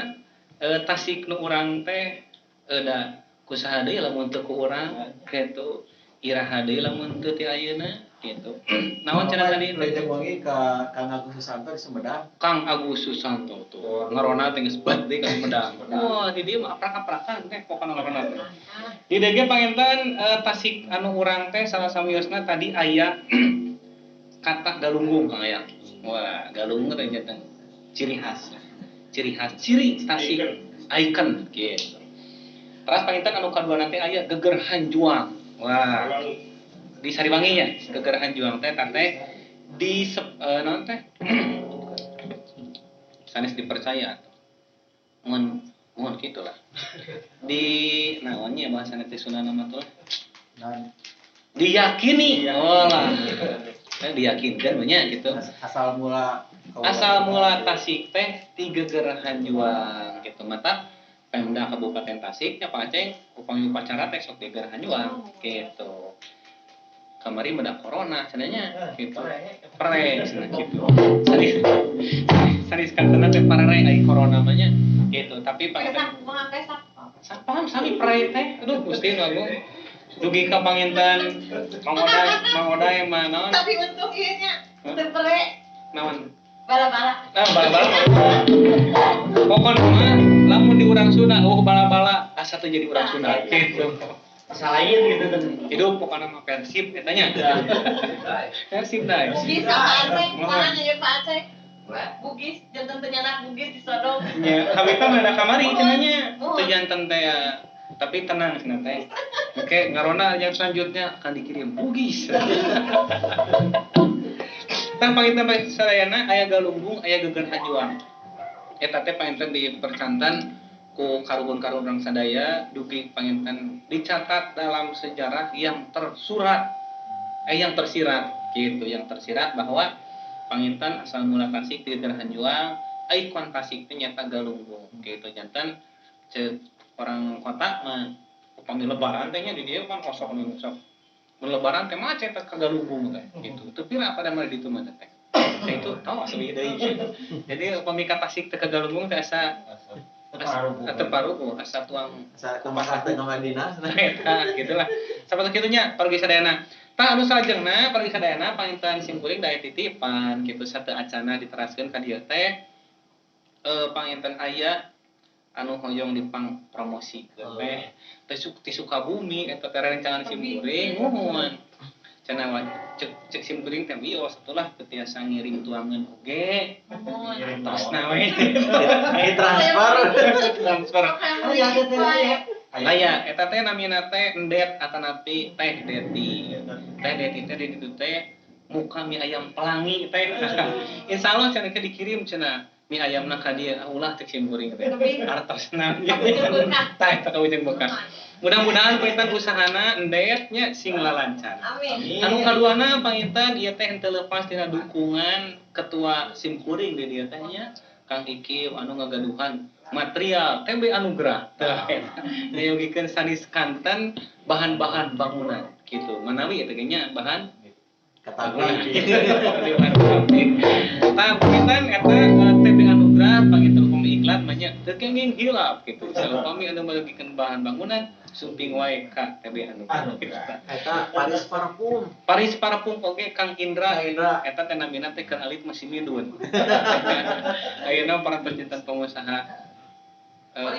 Tasik Nu Urang teh da kusaha deui lamun teu ku urang kitu iraha deui lamun teu ti ayeuna gitu. Naon cenah tadi? Lanjut wangi ka Kang Agus Susanto di Sumedang. Kang Agus Susanto tuh ngarona teh geus bet deui ka Sumedang. Wah, di dieu mah aprak-aprakan teh pokona ngarona teh. Di dieu ge panginten Tasik anu urang teh salah sawiosna tadi aya kata galunggung Kang Ayang. Wah, galunggung teh janten ciri khas. Ciri khas, ciri Tasik icon gitu. Terus panginten anu kadua teh aya geger hanjuang. Wah. di Sariwangi nya Gegerahan Juang teh teh di naon teh sanes dipercaya atuh. Mun mun kitu lah. Di naonnya bahasana teh Sunda nama tuh diyakini. Oh lah. Diyakinkan banyak gitu. Asal mula Tasik teh ti Gegerahan Juang gitu. Mata Pemda Kabupaten Tasik nya Pak Aceng upami upacara teh sok Gegerahan Juang gitu. Kamari meda corona cenah gitu. Pre cenah gitu. Sanes kantena teh parare ai corona mah nya gitu. Tapi pesak kumaha pesak. Sapam sami pre teh. Aduh Gusti nu agung. Dugi ka panginten Mang Oday mah naon? Tapi untung ieu nya teu pre. Naon? Bala-bala. Nah, bala-bala. Pokona mah lamun di urang Sunda eueuh bala-bala asa teu jadi urang Sunda gitu. Salahin gitu tuh. Hidup pokona mah Persib eta nya. Persib da. Bugis Pak Aceh, kumaha nya Pak Aceh? Bugis janten teu nyanak Bugis disodong. Nya, kawita mah ada kamari cenah nya. Teu janten teh tapi tenang cenah teh. Oke, ngarona yang selanjutnya akan dikirim Bugis. Tah panginten sadayana aya galunggung, aya Gegerahan Juang. Eta teh panginten dipercantan ku karuhun-karuhun urang sadaya dugi panginten dicatat dalam sejarah yang tersurat yang tersirat gitu, yang tersirat bahwa panginten asal mula Tasik di Gegerahan Juang, ikon Tasik teh nyata galunggung gitu. Janten ceuk orang kota mah upami lebaran teh nya di dieu kan osok nu sok. Mun lebaran teh macet teh ka galunggung teh gitu. Teu pira pada mah di ditu mah teh. Teh itu tos leuwih deui. Jadi upami ka Tasik teh ka galunggung teh asa teu paruguh, asa tuang asa kumaha teh ka Madinah. Eta gitulah. Sapertos kitu nya pargi sadayana. Tah anu salajengna pargi sadayana panginten simkuring da titipan kitu sateu acana diteraskeun ka dieu teh panginten aya anu hoyong dipang promosikeun teh ti Sukabumi eta teh rencangan simkuring muhun cenah cek simkuring teh wios atulah teu tiasa ngiring tuangan oge tosna we transfer aya eta teh namina teh endet atanapi teh deti teh deti teh di ditu teh muka mie ayam pelangi teh insyaallah cenah dikirim cenah mie ayamna ka dieu ulah cek simkuring teh artosna tah eta ka ujung bekah. Mudah-mudahan panginten usahana endet nya sing lalancar. Amin. Anu kaduana panginten ieu teh henteu lepas tina dukungan ketua simkuring di dieu teh nya Kang Iki anu ngagaduhan material TB Anugrah tah nyayogikeun sanes kanten bahan-bahan bangunan gitu. Manawi eta ge nya bahan kategori. Tah panginten eta TB Anugrah panginten upami iklan mah nya teu kenging hilap gitu. Saupami anu meugikeun bahan bangunan sumping wae ka TB Anugrah. Eta Paris Parfum. Paris Parfum oge Kang Indra. Eta teh namina teh keur alit masih midun. Ayeuna para pecinta pengusaha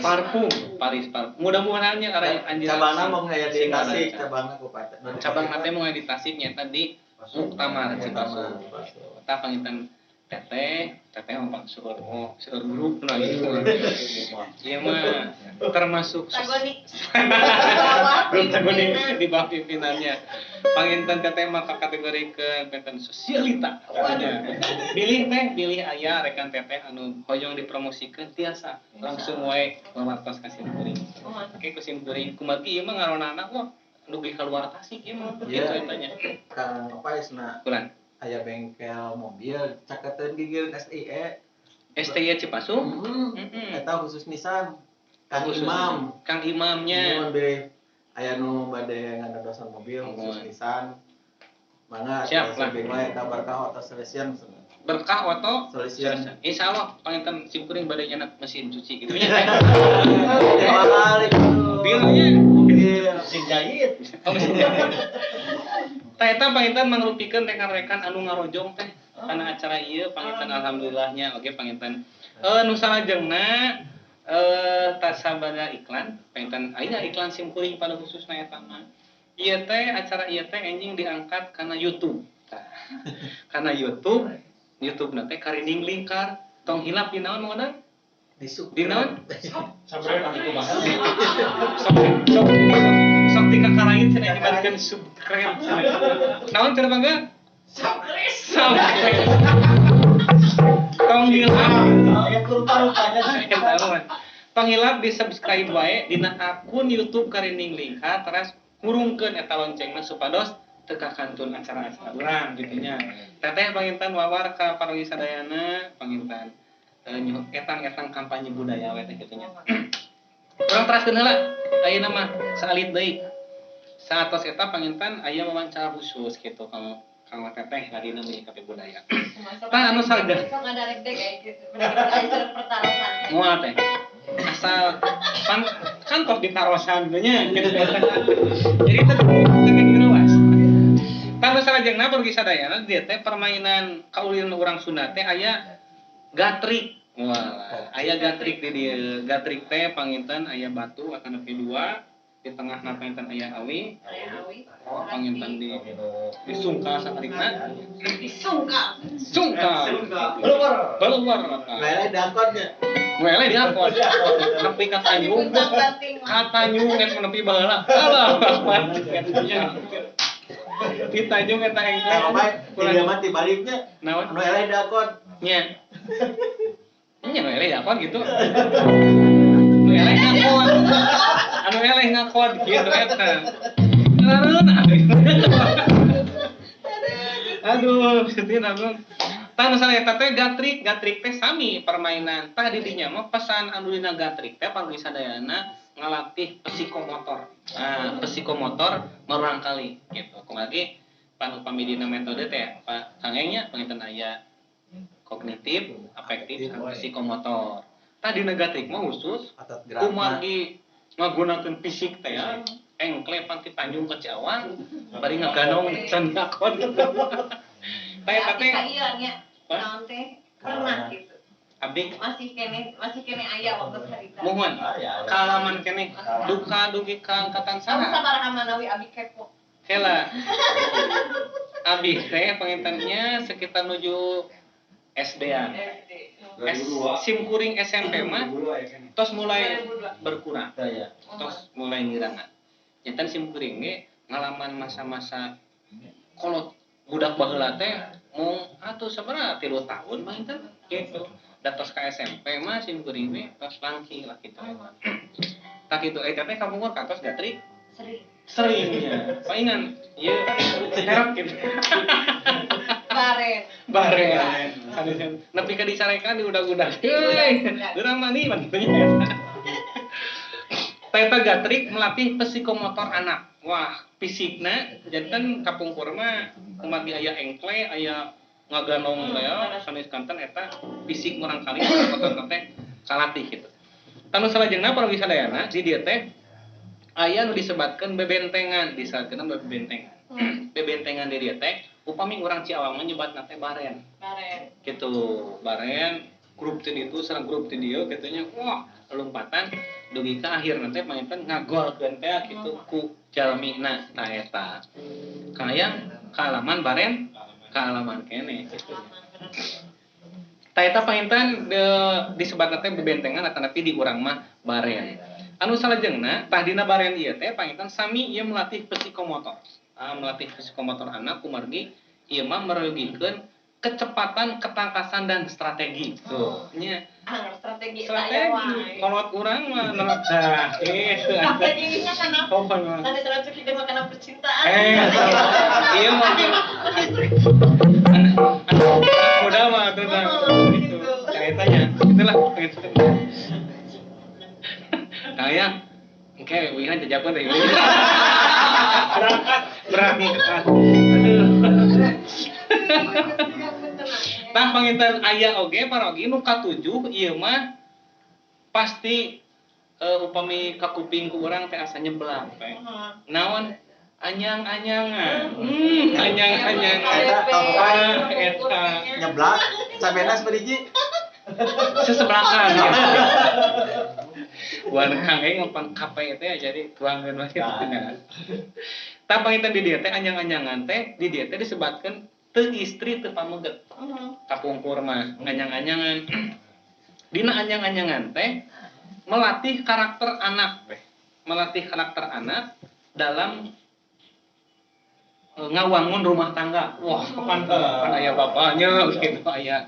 parfum Paris Parfum. Mudah-mudahan nya araya anjeun. Cabangna mung aya di Tasik, cabangna kabupaten. Cabangna teh mung aya di Tasik nyaeta di Muktamar Cipasung. Eta panginten teteh mah seueur oh seueur grup nah gitu. Ieu mah termasuk Tagoni. Grup Tagoni di bawah pimpinannya. Panginten teteh mah kategori ke benten sosialita. Bilih teh, bilih aya rekan teteh anu hoyong dipromosikeun tiasa langsung wae wawartos ka simkuring. Oke ku simkuring kumargi ieu mah ngaronana wah dugi kaluar Tasik ieu mah kitu eta nya. Kang Opaisna. Kulan. Aya bengkel mobil caketeun gigir SIE. STI Cipasung. Eta khusus Nissan. Kang Imam. Kang Imamnya. Imam aya nu bade ngadadosan mobil khusus Nissan. Mangga siap lah. Eta Berkah Auto Solution. Berkah Auto Solution. Insyaallah panginten simkuring bade nyenak mesin cuci gitu nya. Balik mobilnya. Mobil mesin jahit. Oh, mesin jahit. Tah eta panginten mangrupikeun rekan-rekan anu ngarojong teh kana acara ieu panginten alhamdulillahnya oge panginten nu salajengna tasabada iklan panginten aya iklan simkuring pada khususna eta mah ieu teh acara ieu teh enjing diangkat kana YouTube. Kana YouTube YouTube na teh karinding lingkar tong hilap di naon Mang Odang? Di naon? Samperin aku mah. Sok sok sok tikakarain cenah nyebatkeun subscribe. Naon cenah bangga? Subscribe. Tong hilap. Ya rupa-rupanya. Tong hilap di subscribe wae dina akun YouTube Karinding Lingka teras hurungkeun eta loncengna supados teu kakantun acara-acara urang gitu nya. Teteh panginten wawar ka parugi sadayana panginten etang-etang kampanye budaya we teh kitu nya. Urang teraskeun heula ayeuna mah saalit deui. Saatos eta panginten aya wawancara khusus kitu kanggo kanggo teteh ladina menyikapi budaya. Tah anu sarga. Sok ngadarek deh kayak gitu. Bener-bener pertarosan. Moal teh. Asal pan kan tos ditarosan gitu nya gitu. Jadi teh teh direwas. Tah nu salajengna pergi sadayana dieu teh permainan kaulin urang Sunda teh aya gatrik. Wah, aya gatrik di dieu. Gatrik teh panginten aya batu atanapi dua, di tengahna panginten aya awi. Oh, panginten di disungkal sakarikna. Disungkal. Sungkal. Keluar. Keluar maka. Lele dakotnya. Wele diakon. Nepi ka Tanjung. Ka Tanjung eta nepi baheula. Alah, nya. Di Tanjung eta engke. Kalau bae di dia mah tibaliknya. Naon? Anu eleh dakon. Nya. Nya nu eleh dakon gitu. Nu eleh ngakon. Anu eleh ngakon gitu eta. Lareun. Aduh, sedih abang. Tah nu salah eta teh gatrik, gatrik teh sami permainan. Tah di dinya mah pesan anu dina gatrik teh panggi sadayana ngalatih psikomotor. Nah, psikomotor marurang kali gitu. Kumargi panupami dina metode teh Pak Kang Eng nya panginten aya kognitif, afektif, sareng psikomotor. Tah dina gatrik mah khusus kumargi ngagunakeun fisik teh ya. Engkle pan ti Tanjung ke Ciawang bari ngaganong can dakon. Tah eta teh nya naon teh pernah gitu. Abdi masih kene aya waktu harita. Mohon. Kaalaman kene duka dugi ka angkatan saha? Sabaraha manawi abi kepo. Hela. Abi teh pangintennya sekitar nuju SD-an. Sim kuring SMP mah tos mulai berkurang. Tos mulai ngirangan. Janten sim kuring ge ngalaman masa-masa kolot budak baheula teh mung atuh sabaraha 3 tahun mah enten gitu. Da tos ka SMP mah sim kuring we tos langki lah kitu. Tah kitu eta teh kapungkur kantos gatrik sering. Seringnya. Paingan ieu terap gitu. Baren. Baren. Sanes nepi ka dicarekan diudag-udag. Heuy, urang mani mantunya eta. Tah gatrik melatih psikomotor anak. Wah, fisikna janten kapungkur mah kumargi aya engkle, aya ngaganong teh sanes kanten eta fisik murang kali psikomotor teh kalatih gitu. Tah nu salajengna para sadayana di dieu teh aya nu disebatkeun bebentengan, disebutkeun bebentengan. Bebentengan di dieu teh upami urang Ciawang mah nyebatna teh baren. Baren. Gitu, baren grup teh ditu sareng grup teh dieu kitu nya. Wah, lompatan dugi ka akhirna teh panginten ngagolkeun teh kitu ku jalmina tah eta. Kayang kaalaman baren, kaalaman kene gitu. Tah eta panginten disebatna teh bebentengan atanapi di urang mah baren. Anu salajengna tah dina baren ieu teh panginten sami ieu melatih psikomotor. Melatih psikomotor anak kumargi ieu mah merugikeun kecepatan, ketangkasan dan strategi. Tuh, nya. Strategi. Strategi. Kolot urang mah nolak tah. Gitu. Strateginya kana kana strategi mah kana percintaan. Iya mah. Anak muda mah tuh nah. Gitu. Ceritanya. Itulah gitu. Nah, ya. Oke, wihan jajapan teh. Berangkat. Aduh. Tah panginten aya oge parogi nu katujuh ieu mah pasti upami kakuping ku urang teh asa nyeblak teh. Naon anyang-anyangan. Anyang-anyangan. Eta nyeblak sampena sabariji sesebelakan. Wan Kang Eng ngepang kape teh jadi tuangeun wae kitu. Tah panginten di dieu teh anyang-anyangan teh di dieu teh disebatkeun teu istri teu pameget. Kapungkur mah anyang-anyangan. Dina anyang-anyangan teh melatih karakter anak teh. Melatih karakter anak dalam Ngawangun rumah tangga. Wah, kan kan aya bapaknya gitu, aya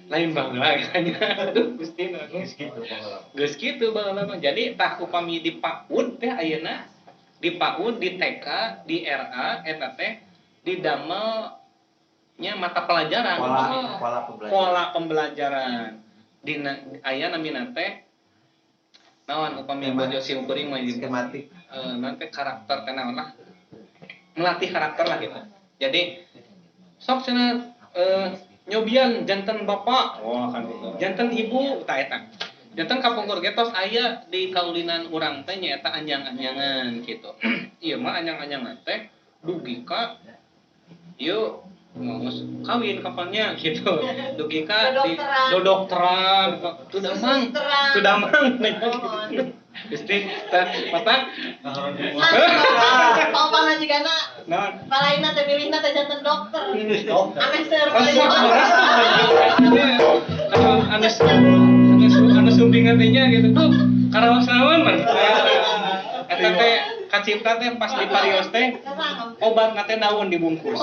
lain baheula nya. Aduh, Gusti Geus kitu baheula. Geus kitu baheula mah. Jadi tah upami di PAUD teh ayeuna di PAUD, di TK, di RA eta teh didamel nya mata pelajaran. Pola pola pembelajaran. Pola pembelajaran. Dina aya namina teh naon upami bojo sim kuring mah Skematik. Nanti karakter teh naon lah. Melatih karakter lah gitu. Jadi sok cenah nyobian janten bapak, wah kan gitu. Janten ibu tah eta. Janten kapungkur ge tos aya di kaulinan urang teh nyaeta anjang-anjangan gitu. Ieu mah anjang-anjangan teh dugi ka ieu geus kawin kapannya gitu. Dugi ka di dodokteran, tu damang, tu damang gitu. Gusti tah patang Paupana jigana naon? Palaina teh milihna teh janten dokter. Ameh seur. Anu anu anu sumpingan teh nya gitu. Duh, karaos naon mah. Eta teh kacipta teh pas di parios teh obat teh daun dibungkus.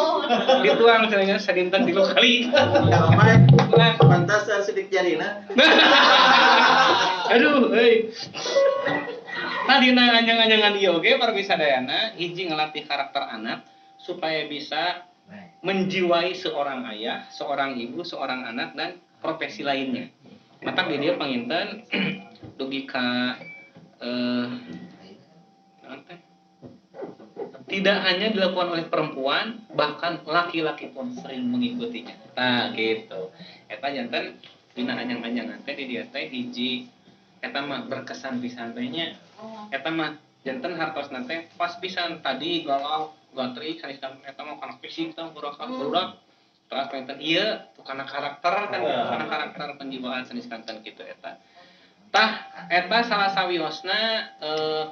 Dituang cenah sadinten 3 kali. Kalau pantas sidik jarina. Aduh, euy. Tadina anjang-anjangan ieu oge para sadayana hiji ngelatih karakter anak supaya bisa menjiwai seorang ayah, seorang ibu, seorang anak dan profesi lainnya. Matak di dieu panginten dugi ka tidak hanya dilakukan oleh perempuan, bahkan laki-laki pun sering mengikutinya. Nah, gitu. Eta janten dina anjang-anjangan teh di dieu teh hiji eta mah berkesan pisan teh nya. Eta mah janten hartosna teh pas pisan tadi galau gatrik sanes eta mah kana fisik tah budak. Terus panginten ieu tuh kana karakter kan, kana karakter penjiwaan sanes kanten kitu eta. Tah eta salah sawiosna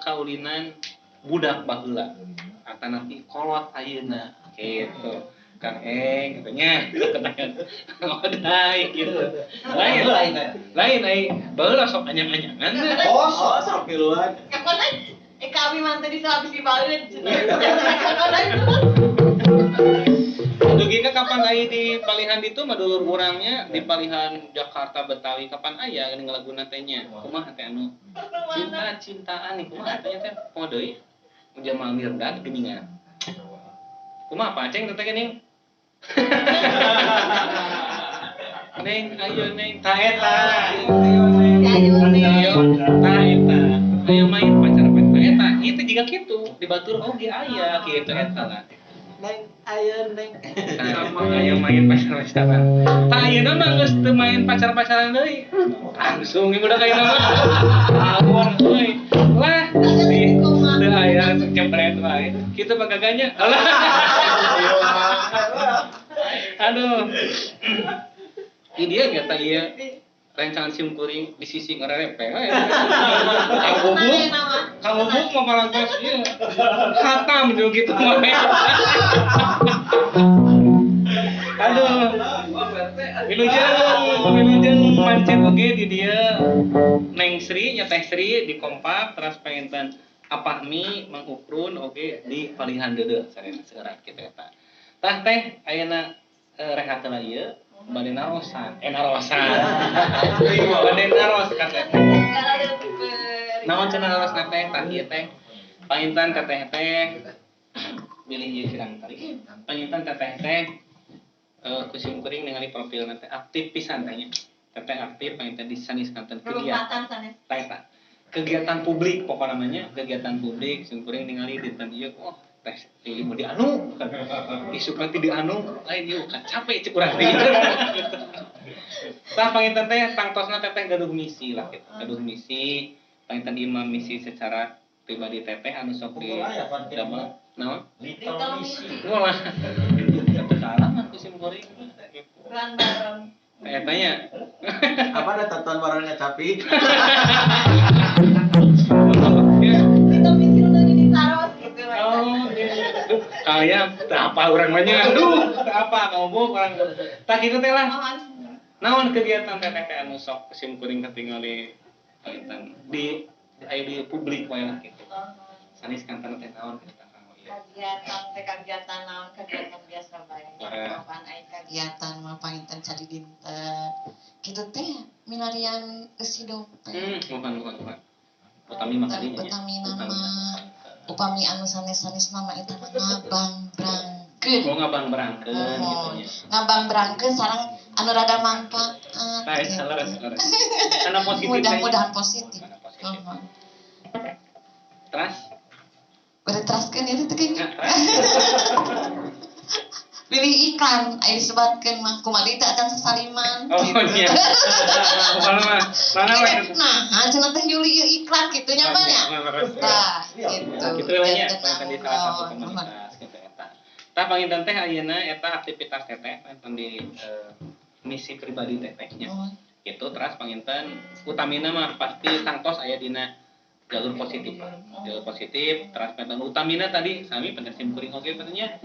kaulinan budak baheula atanapi kolot ayeuna gitu. Kang Eng gitu nya odai gitu. Lain lain ai baheula sok anyang-anyangan. Oh, sok miluan. Kapan kami mah teh disalabis dibaeun cenah. Dugi ka kapan aya di palihan ditu mah dulur urangnya di palihan Jakarta Betawi kapan aya geuning laguna teh nya. Kumaha teh anu cinta-cintaan nih kumaha teh teh poho deui. Jamal Mirdad geuningan. Kumaha Pak Aceng teh geuning? Neng ayo neng ta eta. Ayo neng. Ayo ta eta. Ayo main pacar-pacar eta. Itu jiga kitu di batur oge aya kitu eta lah. Neng ayo neng. Ayo main pacar-pacaran. Tah ayeuna mah geus teu main pacar-pacaran deui. Langsung ieu budak ayeuna mah. Awor euy. Lah teu aya cepret wae. Kitu mah gaganya. Alah. Aduh. Ieu dia ge tah ieu rencangan sim kuring di sisi ngerepe we. Kang Bubuk mah parantos ieu. Khatam jeung kitu mah. Aduh. Wilujeng mancet oge di dieu Neng Sri nya Teh Sri di Kompak teras panginten Apahmi Mang Ukrun oge di palihan deudeuh sarena seurat kitu eta. Tah teh ayeuna rehat heula ieu bade narosan. Narosan. Bade naros ka teh. Naon cenah naros ka teh tah ieu teh. Panginten ka teh teh bilih ieu kirang kali. Panginten ka teh teh ku sim kuring ningali profilna teh aktif pisan teh nya. Teteh aktif panginten di sanes kanten kegiatan. Tah eta. Kegiatan publik pokokna mah nya, kegiatan publik sim kuring ningali dinten ieu oh teh ieu di anu isuk nanti di anu lain ieu kan capek cek urang teh. Tah panginten teh tangtosna teteh gaduh misi lah gitu. Gaduh misi panginten ieu mah misi secara pribadi teteh anu sok di damel naon? Little misi. Molah. Kalangan ku sim kuring. Peran bareng. Eta nya. Apa ada tonton barengnya capi? Little misi udah di taros gitu. Oh, iya. Kayak teu apa urang mah nya. Aduh, teu apa ngomong urang. Tah kitu teh lah. Naon kegiatan teteh teh anu sok sim kuring katingali panginten di aya di publik wae lah kitu. Sanes kanten teh naon kitu kanggo ieu. Kegiatan teh kegiatan naon, kegiatan biasa bae. Kapan aya kegiatan mah panginten cari dinten. Kitu teh milarian eusi dompet. Bukan. Utami mah kadinya. Utami nama. Upami anu sanes-sanes mah eta mah ngabangbrangkeun. Oh, ngabangbrangkeun gitu nya. Ngabangbrangkeun sareng anu rada manfaat. Tah, leres. Karena positif. Mudah-mudahan positif. Teras? Udah teraskeun itu teh kayaknya. Pilih iklan, aya disebatkeun mah kumaha teh acan sasaliman. Oh iya. Bukan mah. Mana mah. Nah, cenah teh Yuli ieu iklan kitu nya mah nya. Tah, gitu. Kitu lah nya, panginten di salah satu komunitas gitu eta. Tah panginten teh ayeuna eta aktivitas teteh panginten di misi pribadi teteh nya. Gitu teras panginten utamina mah pasti tangtos aya dina jalur positif lah. Jalur positif teras panginten utamina tadi sami panginten sim kuring oge pangintennya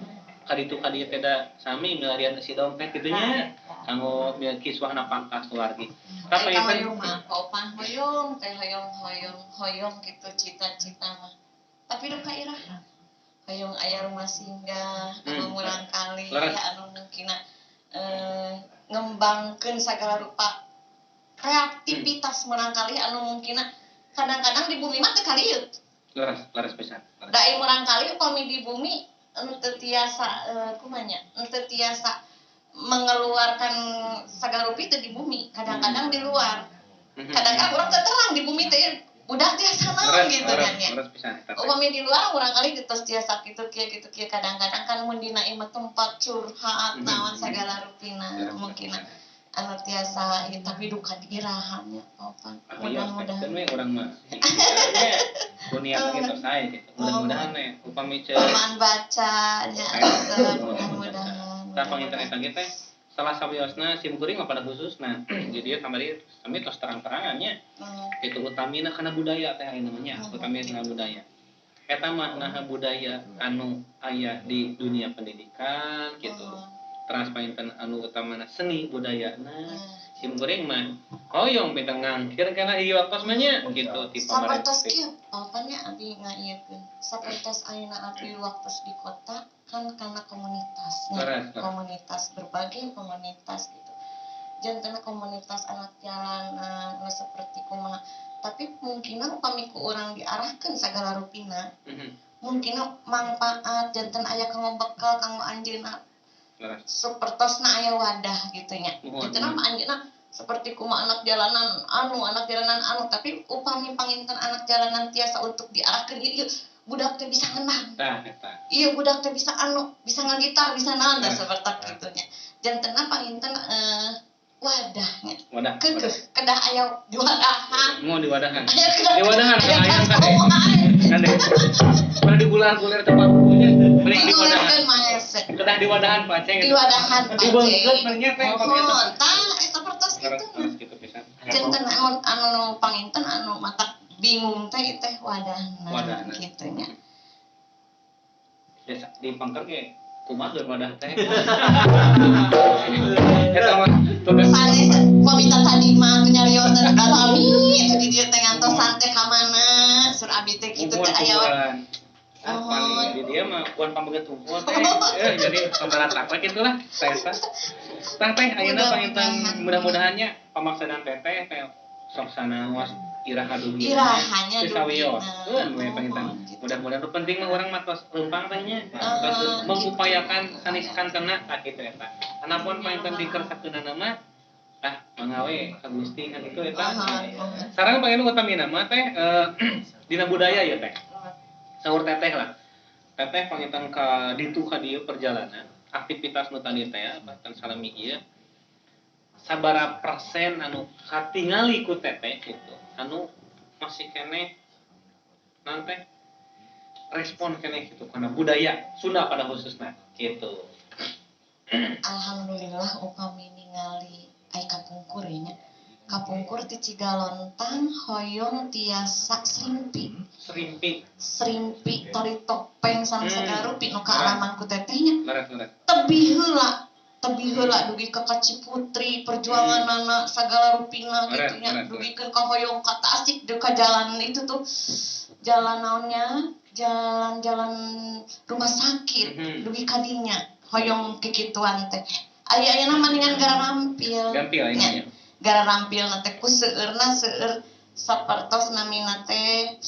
kaditu kadieu teh da sami milarian si dompet kitu nya kanggo kiswahna pangkas keluargi. Tah panginten hoyong mah opan hoyong teh hoyong hoyong hoyong kitu cita-cita mah. Tapi duka iraha. Hoyong aya rumah singgah anu murangkali anu mungkinna ngembangkeun sagala rupa kreativitas murangkali anu mungkinna kadang-kadang di bumi mah teu kalieu. Leres pisan. Da ieu murangkali upami di bumi henteu tiasa kumanya, henteu tiasa mengeluarkan sagala rupi teh di bumi, kadang-kadang di luar. Kadang-kadang urang teu terang di bumi teh budak tiasa naon gitu kan ya. Upami di luar urang kali tos tiasa kitu kieu kitu kieu, kadang-kadang kan mun dina ieu mah tempat curhat naon sagala rupina mungkin anu tiasa ieu, tapi duka di iraha nya opan. Mudah-mudahan we urang mah. Dunia gitu saya gitu. Mudah-mudahan we upami ceu paman baca nya mudah-mudahan. Tah panginten eta ge teh salah sawiosna sim kuring mah pada khususna. Jadi kamari kami tos terang-terangan nya. Itu utamina kana budaya teh aya namanya, utamina kana budaya. Eta mah naha budaya anu aya di dunia pendidikan gitu. Teras panginten anu utamana seni budayana. Sim kuring mah hoyong pinter ngangkir kana ieu waktos mah nya gitu ti pamarentah. Sapertos kieu apanya abi ngaieukeun. Sapertos ayeuna abi waktos di kota kan karena komunitasnya, komunitas berbagai komunitas gitu. Janten komunitas anak jalanan nu seperti kumaha. Tapi mungkinna upami ku urang diarahkeun sagala rupina. Mungkinna manfaat janten aya kanggo bekal kanggo anjeunna. Sepertosna aya wadah gitu nya. Janten mah anjeunna seperti kumaha anak jalanan anu tapi upami panginten anak jalanan tiasa untuk diarahkeun ieu budak teh bisa ngenang. Tah eta. Ieu budak teh bisa anu, bisa ngagitar, bisa naon tah seperti kitu nya. Jantenna panginten wadahnya. Wadah. Kedah aya diwadahan. Mau diwadahan. Diwadahan aya kade. Kade. Pada digular-gulir tempat punya beli diwadahan. Kedah diwadahan Pak Ceng. Diwadahan Pak Ceng. Dibeungkeut mah nya teh oh, tah eta pertos kitu. Kitu pisan. Janten anu panginten anu matak bingung teh teh wadahna kitu nya. Desa di pangker ge kumaha geus wadah teh. Eta mah tugas sanes pamita tadi mah nyarios teh kami teh di dieu teh ngantosan teh ka mana sur abi teh kitu teh aya we. Paling di dia mah kuan pameget hungkul teh. Jadi pemberat we kitu lah teh eta. Tah teh ayeuna panginten mudah-mudahannya pamaksadan teteh teh sok sanaos iraha dugi. Irahanya dugi. Sawioskeun we panginten. Mudah-mudahan nu penting mah urang mah tos leumpang teh nya. Tos mengupayakan sanes kantena tah kitu eta. Anapun panginten dikersakeunana mah tah mangga we ka Gusti kan kitu eta. Sareng panginten utamina mah teh dina budaya ieu teh. Saur teteh lah. Teteh panginten ka ditu ka dieu perjalanan, aktivitas nu tadi teh bahkan salami ieu sabara persen anu katingali ku teteh gitu anu masih keneh nanti respon keneh gitu karena budaya Sunda pada khususnya gitu. Alhamdulillah upami ningali ai kapungkur nya. Kapungkur ti Cigalontang hoyong tiasa serimpi. Serimpi tari topeng sareng sagala rupi nu kaalaman ku teteh nya. Tebih heula dugi ka Kaciputri perjuanganana sagala rupina kitu nya dugikeun ka hoyong ka Tasik deuk ka jalan itu tuh jalan naonnya Jalan-jalan rumah sakit dugi kadinya hoyong kikituan teh. Aya-ayana mendingan gara rampil. Gampil nya. Gara rampil na teh ku seueurna seueur sapertos namina teh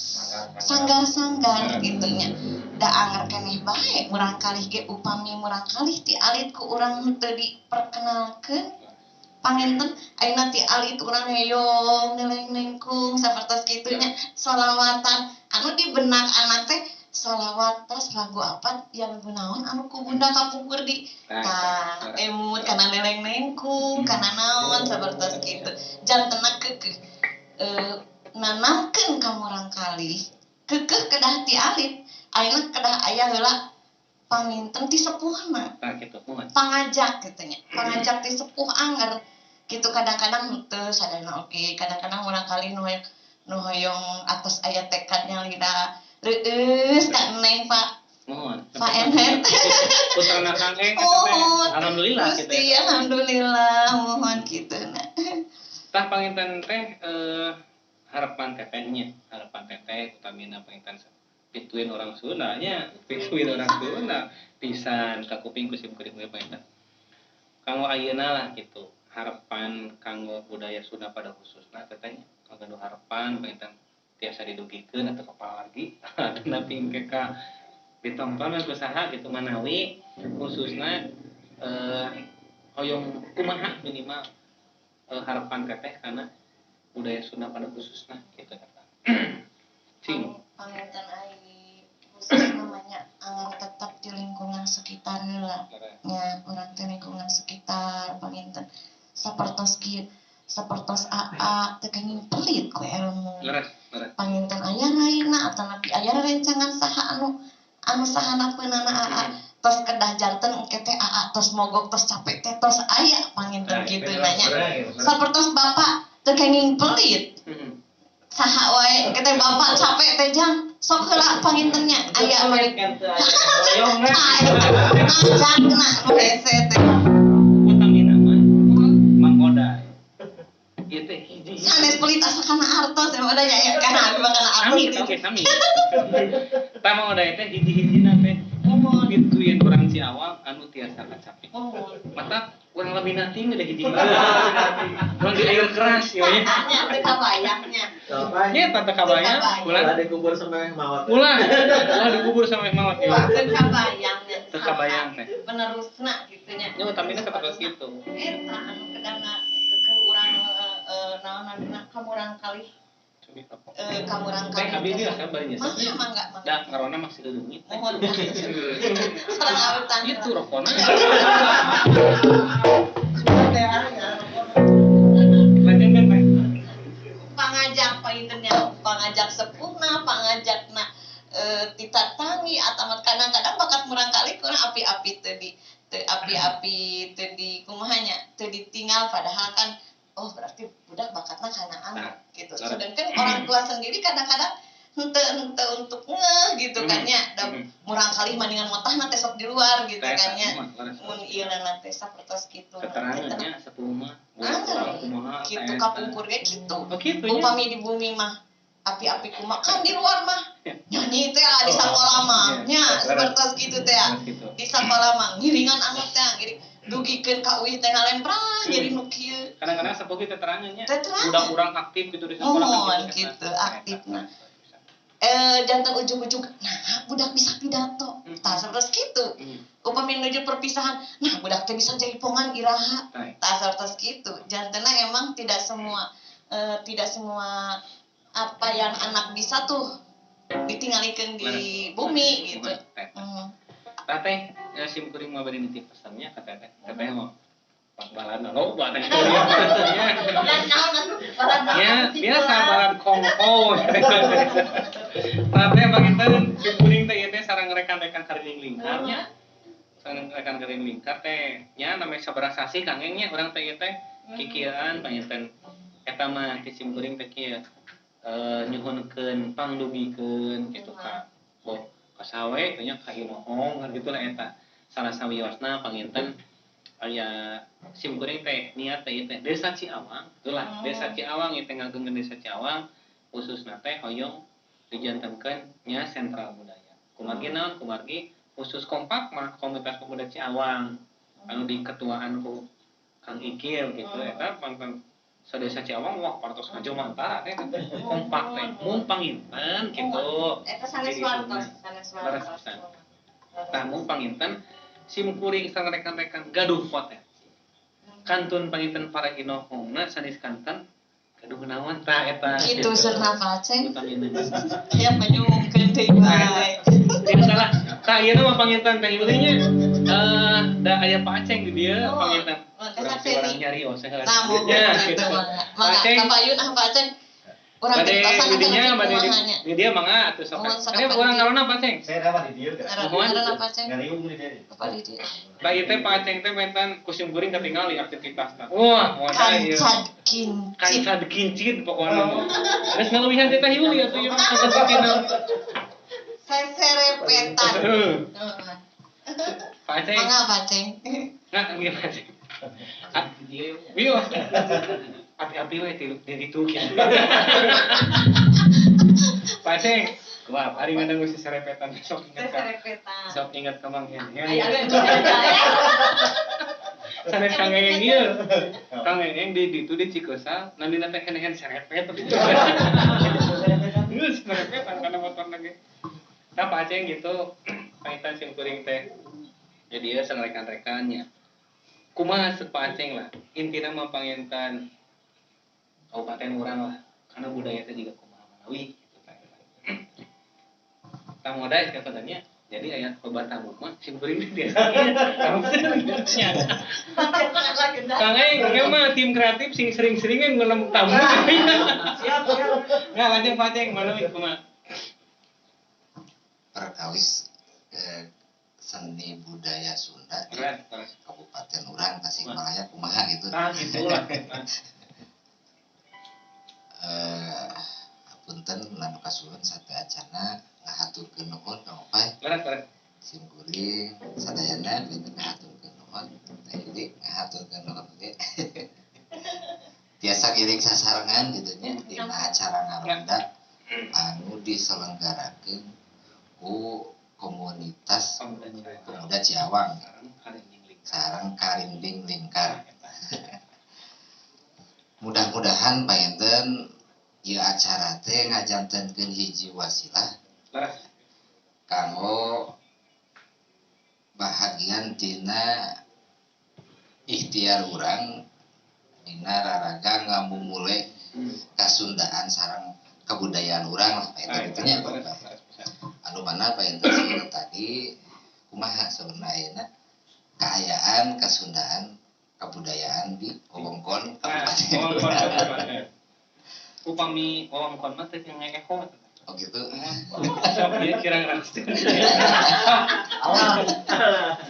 sanggar-sanggar gitu nya. Da anger keneh bae murang kalih ge upami murang kalih ti alit ku urang teu diperkenalkeun. Panginten ayeuna ti alit urang hoyong neleng nengkung sapertos kitu nya sholawatan anu di benak anak teh sholawat terus lagu apa yang lagu naon anu ku bunda kapungkur di tah emut kana neleng nengkung kana naon sapertos kitu jantena keukeuh nanamkeun ka murang kalih keukeuh kedah ti alit ayeuna kedah aya heula panginten ti sepuhna pangajak kitu nya pangajak ti sepuh anger gitu kadang-kadang henteu sadayana oge kadang-kadang murang kali nu hoyong atos aya tekadnya lida reueus ka neng Pak mohon Pak Enet putrana Kang Eng eta teh alhamdulillah kitu Gusti alhamdulillah mohon kitu na tah panginten teh harapan teteh nya harapan teteh utamina panginten pituin orang Sunda nya pituin orang Sunda pisan ka kuping ku sim kuring we panginten kanggo ayeuna lah gitu harapan kanggo budaya Sunda pada khususna teteh nya kanggo harapan panginten tiasa didugikeun atau kapalagi tapi engke ka ditongton ku saha gitu manawi khususna hoyong kumaha minimal harapan teteh kana budaya Sunda pada khususna gitu kata. Cing panginten ai khusus namanya tetap di lingkungan sekitar heula nya urang teh lingkungan sekitar panginten sapertos kieu sapertos AA teu kenging pelit ku ilmu. Panginten aya raina atanapi aya rencangan saha anu anu sahana peunana AA tos kedah janten engke teh AA tos mogok tos capek teh tos aya panginten kitu nya. Sapertos bapak teu kenging pelit. Saha wae engke teh bapak capek teh jang sok heula pangintennya aya wae. Ngajakna nu hese teh. Utamina mah Mang Oda. Ieu teh hiji. Sanes pelit asa kana artos ya Mang Oda nya ya kana abi mah kana artos. Sami oke sami. Tah Mang Oda teh hiji-hijina teh komo dituin urang Ciawang anu tiasa kacapi. Mata urang lebih nanti udah hiji. Urang di air keras ya nya. Nya teu kabayangnya. Nya teu kabayang. Ulah dikubur sama yang mawat. Ulah dikubur sama yang mawat. Teu kabayangnya. Teu kabayang teh. Penerusna kitu nya. Nya utamina sapertos kitu. Eta anu kedahna keukeuh urang naon namina kamurang kalih. Kamurang kalih. Teh abi geus sabar nya. Mangga mangga. Da ngarona masih leungit. Mohon. Sareng awetan. Itu rokona. Lanjutkan teh. Pangajak pangintennya, pangajak sepuhna, pangajakna ditatangi atau kadang-kadang bakat murang kali kurang api-api teu di teu api-api teu di kumaha nya, teu ditinggal padahal kan oh berarti budak bakatna kana anak gitu. Sedangkan orang tua sendiri kadang-kadang henteu untuk ngeh gitu kan nya, da murang kali mendingan motahna teh sok di luar gitu kan nya. Mun ieu na teh sapertos kitu. Keterangan nya sepuh mah kumaha kitu kapungkur ge kitu. Upami di bumi mah api-api kumaha kan di luar mah nyanyi teh di sakola mah nya sapertos kitu teh. Di sakola mah ngiringan anu teh ngiring dugikeun ka uih teh ngalemprah jadi nu kieu. Kadang-kadang sepuh ge teterangan nya. Budak urang aktif gitu di sekolah kan gitu aktifna. Jantan ujug-ujug nah budak bisa pidato tah sapertos kitu. Upami menuju perpisahan nah budak teh bisa jaipongan iraha tah sapertos kitu. Jantena emang tidak semua apa yang anak bisa tuh ditinggalikeun di bumi gitu. Tah teh sim kuring mah bari nitip pesannya ka teteh. Teteh mah balad loba teh. Ya, biasa balad kongko. Tah teh panginten sim kuring teh ieu teh sareng rekan-rekan kariling lingkar nya. Sareng rekan kariling lingkar teh nya namanya sabaraha sasih Kang Eng nya urang teh ieu teh kikieuan panginten eta mah ti sim kuring teh kieu nyuhunkeun pangdugikeun kitu ka boh kasawe teh nya ka inohong kan kitu lah eta salah sawiosna panginten aya sim kuring teh niat teh teh Desa Ciawang itulah Desa Ciawang ieu teh ngagengkeun Desa Ciawang khususna teh hoyong dijantenkeun nya sentral budaya. Kumargi naon kumargi khusus kompak mah komunitas pemuda Ciawang anu diketuaan ku Kang Ikil gitu eta panten sadesa Ciawang wah partos ngajomantara teh kompak teh mung panginten gitu. Eta sanes wartos, sanes wartos. Tah mung panginten sim kuring sareng rekan-rekan gaduh potensi. Kantun panginten para inohongna sanes kanten gaduh naon tah eta. Kitu seurna Pak Aceng. Aya panyumumkeun deui wae. Biasalah. Tah ieu mah panginten teh ieu nya da aya Pak Aceng di dieu panginten. Urang nyarios heula. Tah gitu. Mangga kapayun ah Pak Aceng. Urang gentosan dinya bade di dieu mangga atuh sok. Aya urang ngarona Pak Aceng. Saya nama di dieu teh. Nuhun. Pak Aceng. Ngariung di dieu. Apa di dieu? Tah ieu teh Pak Aceng teh mentan ku sim kuring katingali aktivitasna. Wah, modal ieu. Kancad kincit. Kancad kincit pokona mah. Geus ngaluwihan teh Teh Yuli atuh ieu mah kancad kincit. Seserepetan. Pak Aceng. Mangga Pak Aceng. Nah, ieu Pak Aceng. Ieu. Api-api we di ditu kitu. Pak Aceng, kumaha ari ngadang seserepetan sok inget ka. Seserepetan. Sok inget ka Mang Hen. Aya Sanes Kang Engeng ieu. Kang Engeng di ditu di Cikeusal, nandina teh hen-hen serepet. Geus serepetan kana motor lagi. Tah Pak Aceng gitu, pangitan sim kuring teh. Jadi ieu sareng rekan-rekannya. Kumaha seuk Pak Aceng lah, intina mah panginten kabupaten urang lah, karena budaya teh juga kumaha manawi gitu tah. Tah modal katanya, jadi aya loba tamu mah sim kuring teh biasa tamu nya. Kang Eng, ieu mah tim kreatif sing sering-seringan ngelem tamu. Siap, siap. Nah, lanjut Pak Aceng manawi kumaha. Perkawis seni budaya Sunda di Kabupaten urang Tasikmalaya kumaha gitu. Tah gitulah. Punten anu kasuhun sateuacanna ngahaturkeun nuhun Kang Opay. Leres. Sim kuring sadayana benten ngahaturkeun nuhun. Teh Yuli ngahaturkeun nuhun oge. Tiasa ngiring sasarengan gitu nya dina acara ngaronda anu diselenggarakeun ku komunitas pemuda Ciawang sareng Karinding Lingkar. Mudah-mudahan panginten ieu acara teh ngajantenkeun hiji wasilah kanggo bahagian tina ikhtiar urang dina raraga ngamumule kasundaan sareng kebudayaan urang lah panginten kitu nya Bapak. Anu mana panginten saur tadi kumaha saurna ayeuna kaayaan kasundaan kebudayaan di wewengkon kabupaten. Upami wewengkon mah teh ngeeho. Oh gitu. Sok ieu kirang rangseuh. Alah.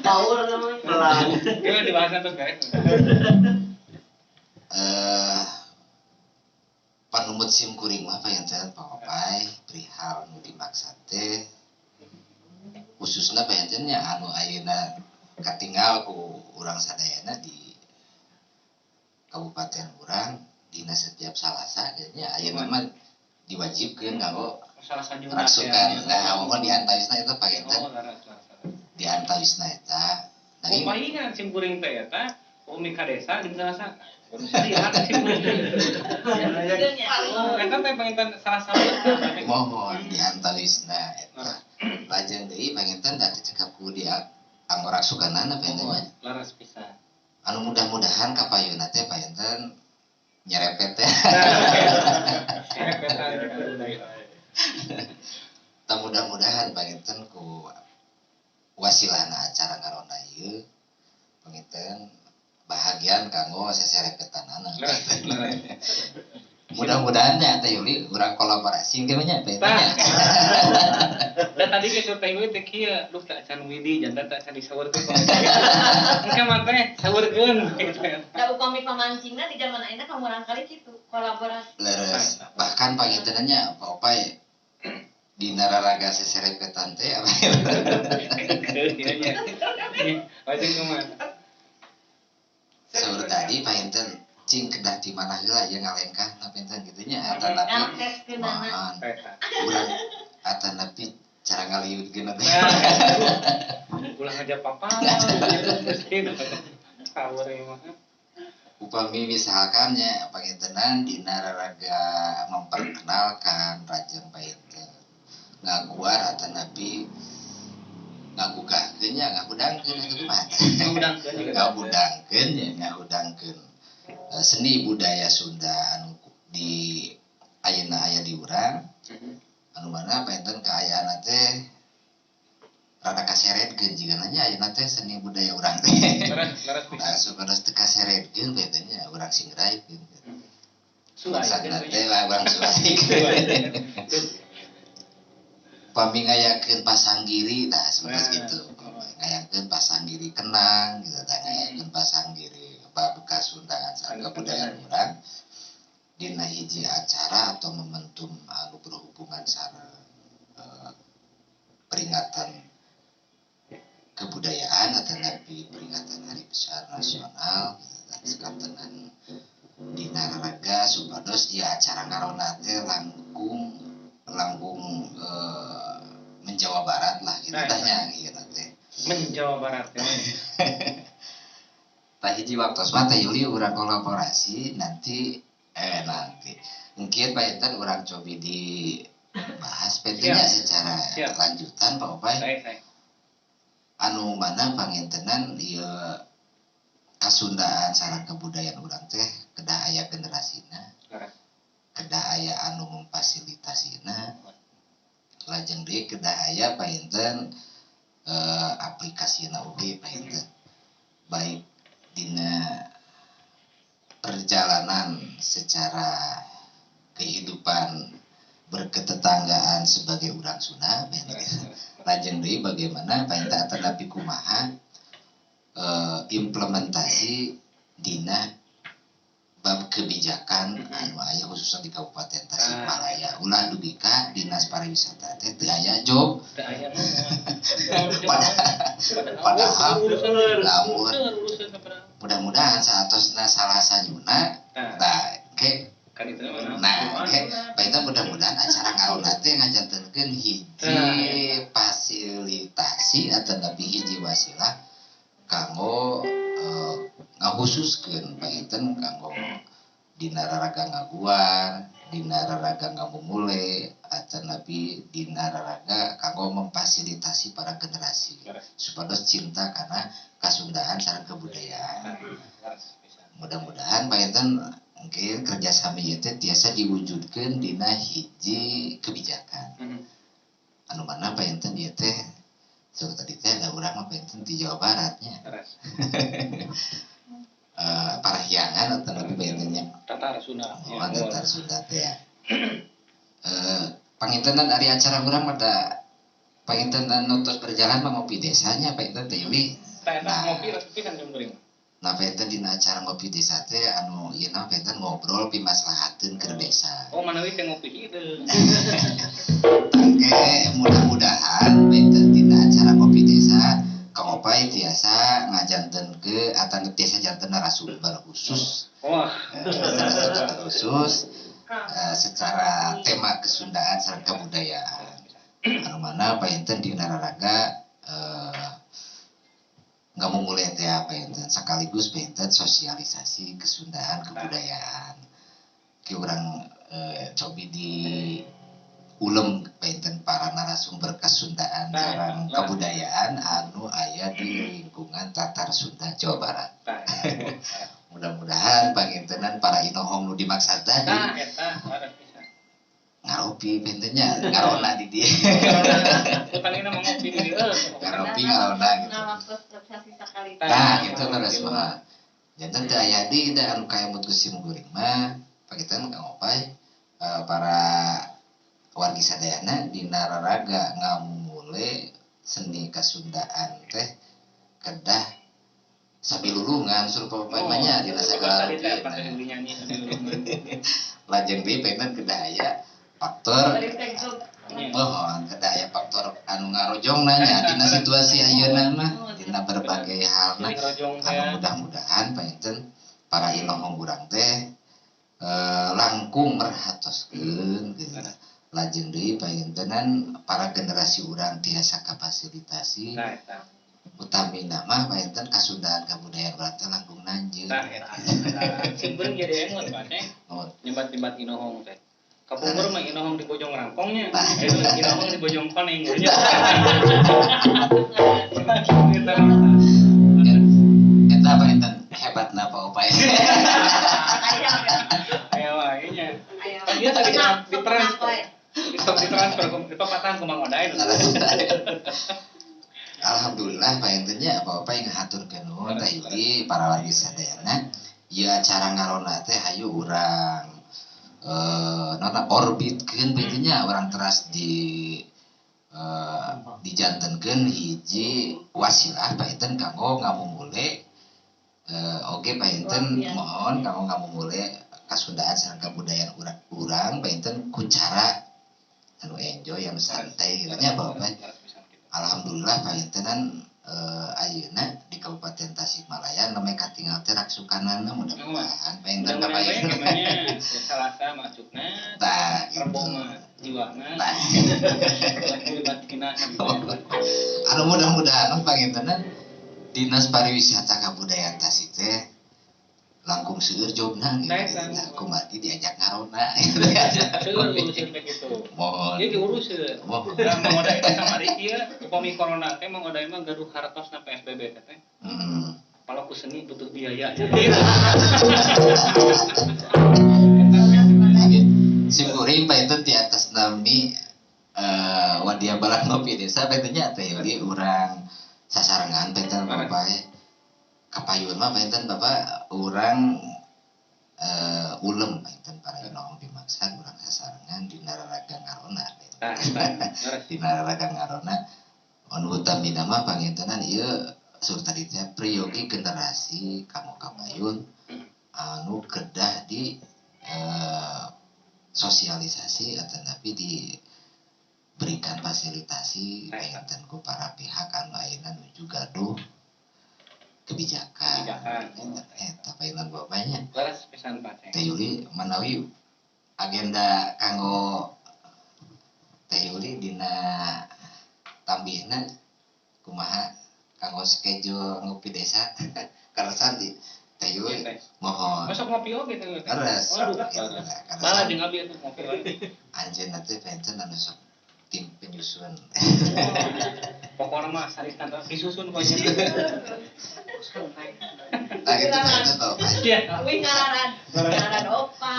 Power namanya. Pelan. Ieu dibahas terus beres. Panumut sim kuring mah panginten Pak Opay perihal nu dimaksad teh khususna panginten nya anu ayeuna katinggal ku urang sadayana di kabupaten urang dina setiap Salasa nya ayeuna mah diwajibkeun kanggo raksukan. Nah, mun di antawisna eta panginten. Di antawisna eta. Kumaha sim kuring teh eta umi ka desa jeung Salasa. Iya, sim kuring. Eta teh panginten Salasa. Mohon di antawisna eta. Lajeng deui panginten da cekap ku di anggo raksukanana panginten nya. Leres pisan. Anu mudah-mudahan kapayunna teh panginten nyerepet teh. Tah mudah-mudahan panginten ku wasilahna acara ngaronda ieu panginten bahagian kanggo seserepetanana. Mudah-mudahan ya Teh Yuli urang kolaborasi ge nya teh. Da tadi ge Teh Yuli teh kieu, duh teh acan widi jantan teh acan disaurkeun. Engke mah teh saurkeun gitu. Da upami pamancingna di zaman ayeuna kamurang kali kitu kolaborasi. Leres. Bahkan panginten nya Pak Opay dina raraga seserepetan teh apa. Iya nya. Lajeng kumaha? Saur tadi panginten cing kedah di mana heula ieu ngalengkah na panginten kitu nya atanapi urang atanapi Cara ngaliutkeun teh. Ulah aja papa. Power mah. Upami misalkan nya pangintenan dina raraga memperkenalkan rajeng panginten ngaguar atanapi ngagugahkeun nya ngahudangkeun atuh kumaha ngahudangkeun nya ngahudangkeun seni budaya Sunda anu di ayeuna aya di urang anu mana panginten kaayaan teh rada kaseretkeun jigana nya ayeuna teh seni budaya urang teh. Nah, supados teu kaseretkeun panginten nya urang sing raibkeun. Maksudna teh urang suaikeun. Pami ngayakeun pasanggiri tah seperti gitu. Ngayakeun pasanggiri kenang gitu tah ngayakeun pasanggiri bab kasundaan sareng kebudayaan urang dina hiji acara atau momentum anu berhubungan sareng peringatan kebudayaan atau nabi peringatan hari besar nasional gitu sekatenan dina raraga supados ieu acara ngarona teh langkung menjawa barat lah gitu tah nya ieu teh menjawa barat ya. Tah hiji waktos mah teh Yuli urang kolaborasi nanti mungkin panginten urang cobi dibahas pentingnya secara siap. Lanjutan Pak Opai. Baik. Anu mana pangintenan ieu kasundaan sareng kebudayaan urang teh kedah aya generasina. Kedah aya anu memfasilitasina. Lajeng deui kedah aya panginten aplikasina oge panginten. Baik dina perjalanan secara kehidupan berketetanggaan sebagai urang Sunda lajeng deui bagaimana panginten atanapi kumaha implementasi dina bab kebijakan anu aya khususnya di Kabupaten Tasikmalaya ulah dugi ka Dinas Pariwisata teh teu aya job teu aya padahal lamun mudah-mudahan saatosna salah sanyuna tah ke kan itu mah nah ke baiknya mudah-mudahan acara ngarona teh ngajantenkeun hiji fasilitasi atanapi hiji wasilah kanggo ngakhususkeun panginten kanggo dina raraga ngaguar, dina raraga ngamumule atanapi dina raraga kanggo memfasilitasi para generasi supados cinta karena kasundaan sareng kebudayaan. Mudah-mudahan panginten mungkin kerjasama ieu teh tiasa diwujudkeun dina hiji kebijakan. Anu mana panginten ieu teh so tadi teh ada urang mah panginten di Jawa Baratnya. Parahyangan atau lebih pangintennya Tatar Sunda. Oh, Tatar Sunda teh ya. Pangintenan ari acara urang mah da pangintenan nu tos berjalan mah ngopi desanya panginten teh Yuli. Tah eta ngopi resep pisan kuring. Nah panginten dina acara ngopi desa teh anu ieu na panginten ngobrol pimaslahateun keur desa. Oh manawi teh ngopi hideung. Tangke mudah-mudahan panginten dina acara ngopi desa Kang Opai tiasa ngajantenkeun atawa tiasa janten narasumber khusus. Wah, narasumber khusus secara tema kesundaan sareng kebudayaan. Anu mana panginten dina raraga ngamumule teh panginten sekaligus panginten sosialisasi kesundaan kebudayaan. Ki urang cobi di ulem panginten para narasumber kesundaan sareng kebudayaan anu aya di lingkungan Tatar Sunda Jawa Barat. Mudah-mudahan pangintenan para inohong nu dimaksad tadi ngaropi pangintennya ngarona di dieu. Panginten mah ngopi di dieu. Ngaropi ngarona gitu. Nah, gitu terus mah. Janten teu aya deui da anu kaemut ku simkuring mah panginten Kang Opai para wargi sadayana dina raraga ngamumule seni kasundaan teh kedah sabilulungan suruh Bapak mah nya dina sagala rupina. Lajeng deui panginten kedah aya faktor kedah aya faktor anu ngarojongna nya dina situasi ayeuna mah dina berbagai halna anu mudah-mudahan panginten para inohong urang teh langkung merhatoskeun gitu. Lajeng deui pangintenan para generasi urang tiasa kafasilitasi. Tah eta. Utamina mah panginten kasundaan kabudayaan urang teh langkung nanjeun. Tah eta. Sim kuring jadi emut Pak Aceng. Oh, Nyebat-nyebat inohong teh. Kapungkur mah inohong di Bojong Rangkongnya. Itu inohong di Bojong Koneng. Eta panginten hebatna Pak Opay. Aya wae nya. Kan dia tadi ditransfer. Ditransfer ke papatahan ku Mang Oday. Alhamdulillah pangintennya Pak Opay ngahaturkeun nuhun Teh Yuli para wargi sadayana. Ieu acara ngarona teh hayu urang nona orbitkeun pangintennya urang teras di dijantenkeun hiji wasilah panginten kanggo ngamumule oge panginten mohon kanggo ngamumule kasundaan sareng kabudayaan urang panginten ku cara anu enjoy anu santai gitu nya Pak Opay. Alhamdulillah pangintenan ayeuna di Kabupaten Tasikmalaya namanya katingal teh raksukanana mudah-mudahan panginten Mudah-mudahan we Salasa masukna. Tah gitu. Rebo mah jiwana. Tah. Batina. Anu mudah-mudahan pangintenan Dinas Pariwisata Kabudayaan Tasik teh langkung seueur jobna gitu. Nah, kumaha diajak ngarona. Seueur urusan teh kitu. Mohon. Ieu diuruseun. Mohon. Da Mang Oday teh kamari ieu upami corona teh Mang Oday mah gaduh hartosna PSBB teh. Heeh. Palaku seni butuh biaya. Sim kuring panginten di atas nami Wadia Balang Ngopi Desa panginten nya teh Yuli urang sasarengan panginten Bapak kapayun mah panginten Bapak urang ulem panginten para inohong dimaksad urang sasarengan dina raraga ngarona. Dina raraga ngarona anu utamina mah pangintenan ieu sur tadi teh priyogi generasi kanggo kapayun anu kedah di sosialisasi atau tapi diberikan fasilitasi panginten ku para pihak anu ayeuna nuju gaduh kebijakan. Eta panginten bapaknya. Leres pisan Pak Ceng. Teh Yuli manawi agenda kanggo Teh Yuli dina tambihna kumaha kanggo schedule ngopi desa kaleresan di Teh Yuli mohon. Masuk ngopi oge teh. Leres. Waduh. Malah jeung abi atuh ngopi wae. Anjeunna teh panginten anu sok tim penyusun. Pokoknya mah saristan disusun ku anjeunna. Nah gitu panginten Bapak. Iya. Wih ngararan. Ngararan opa.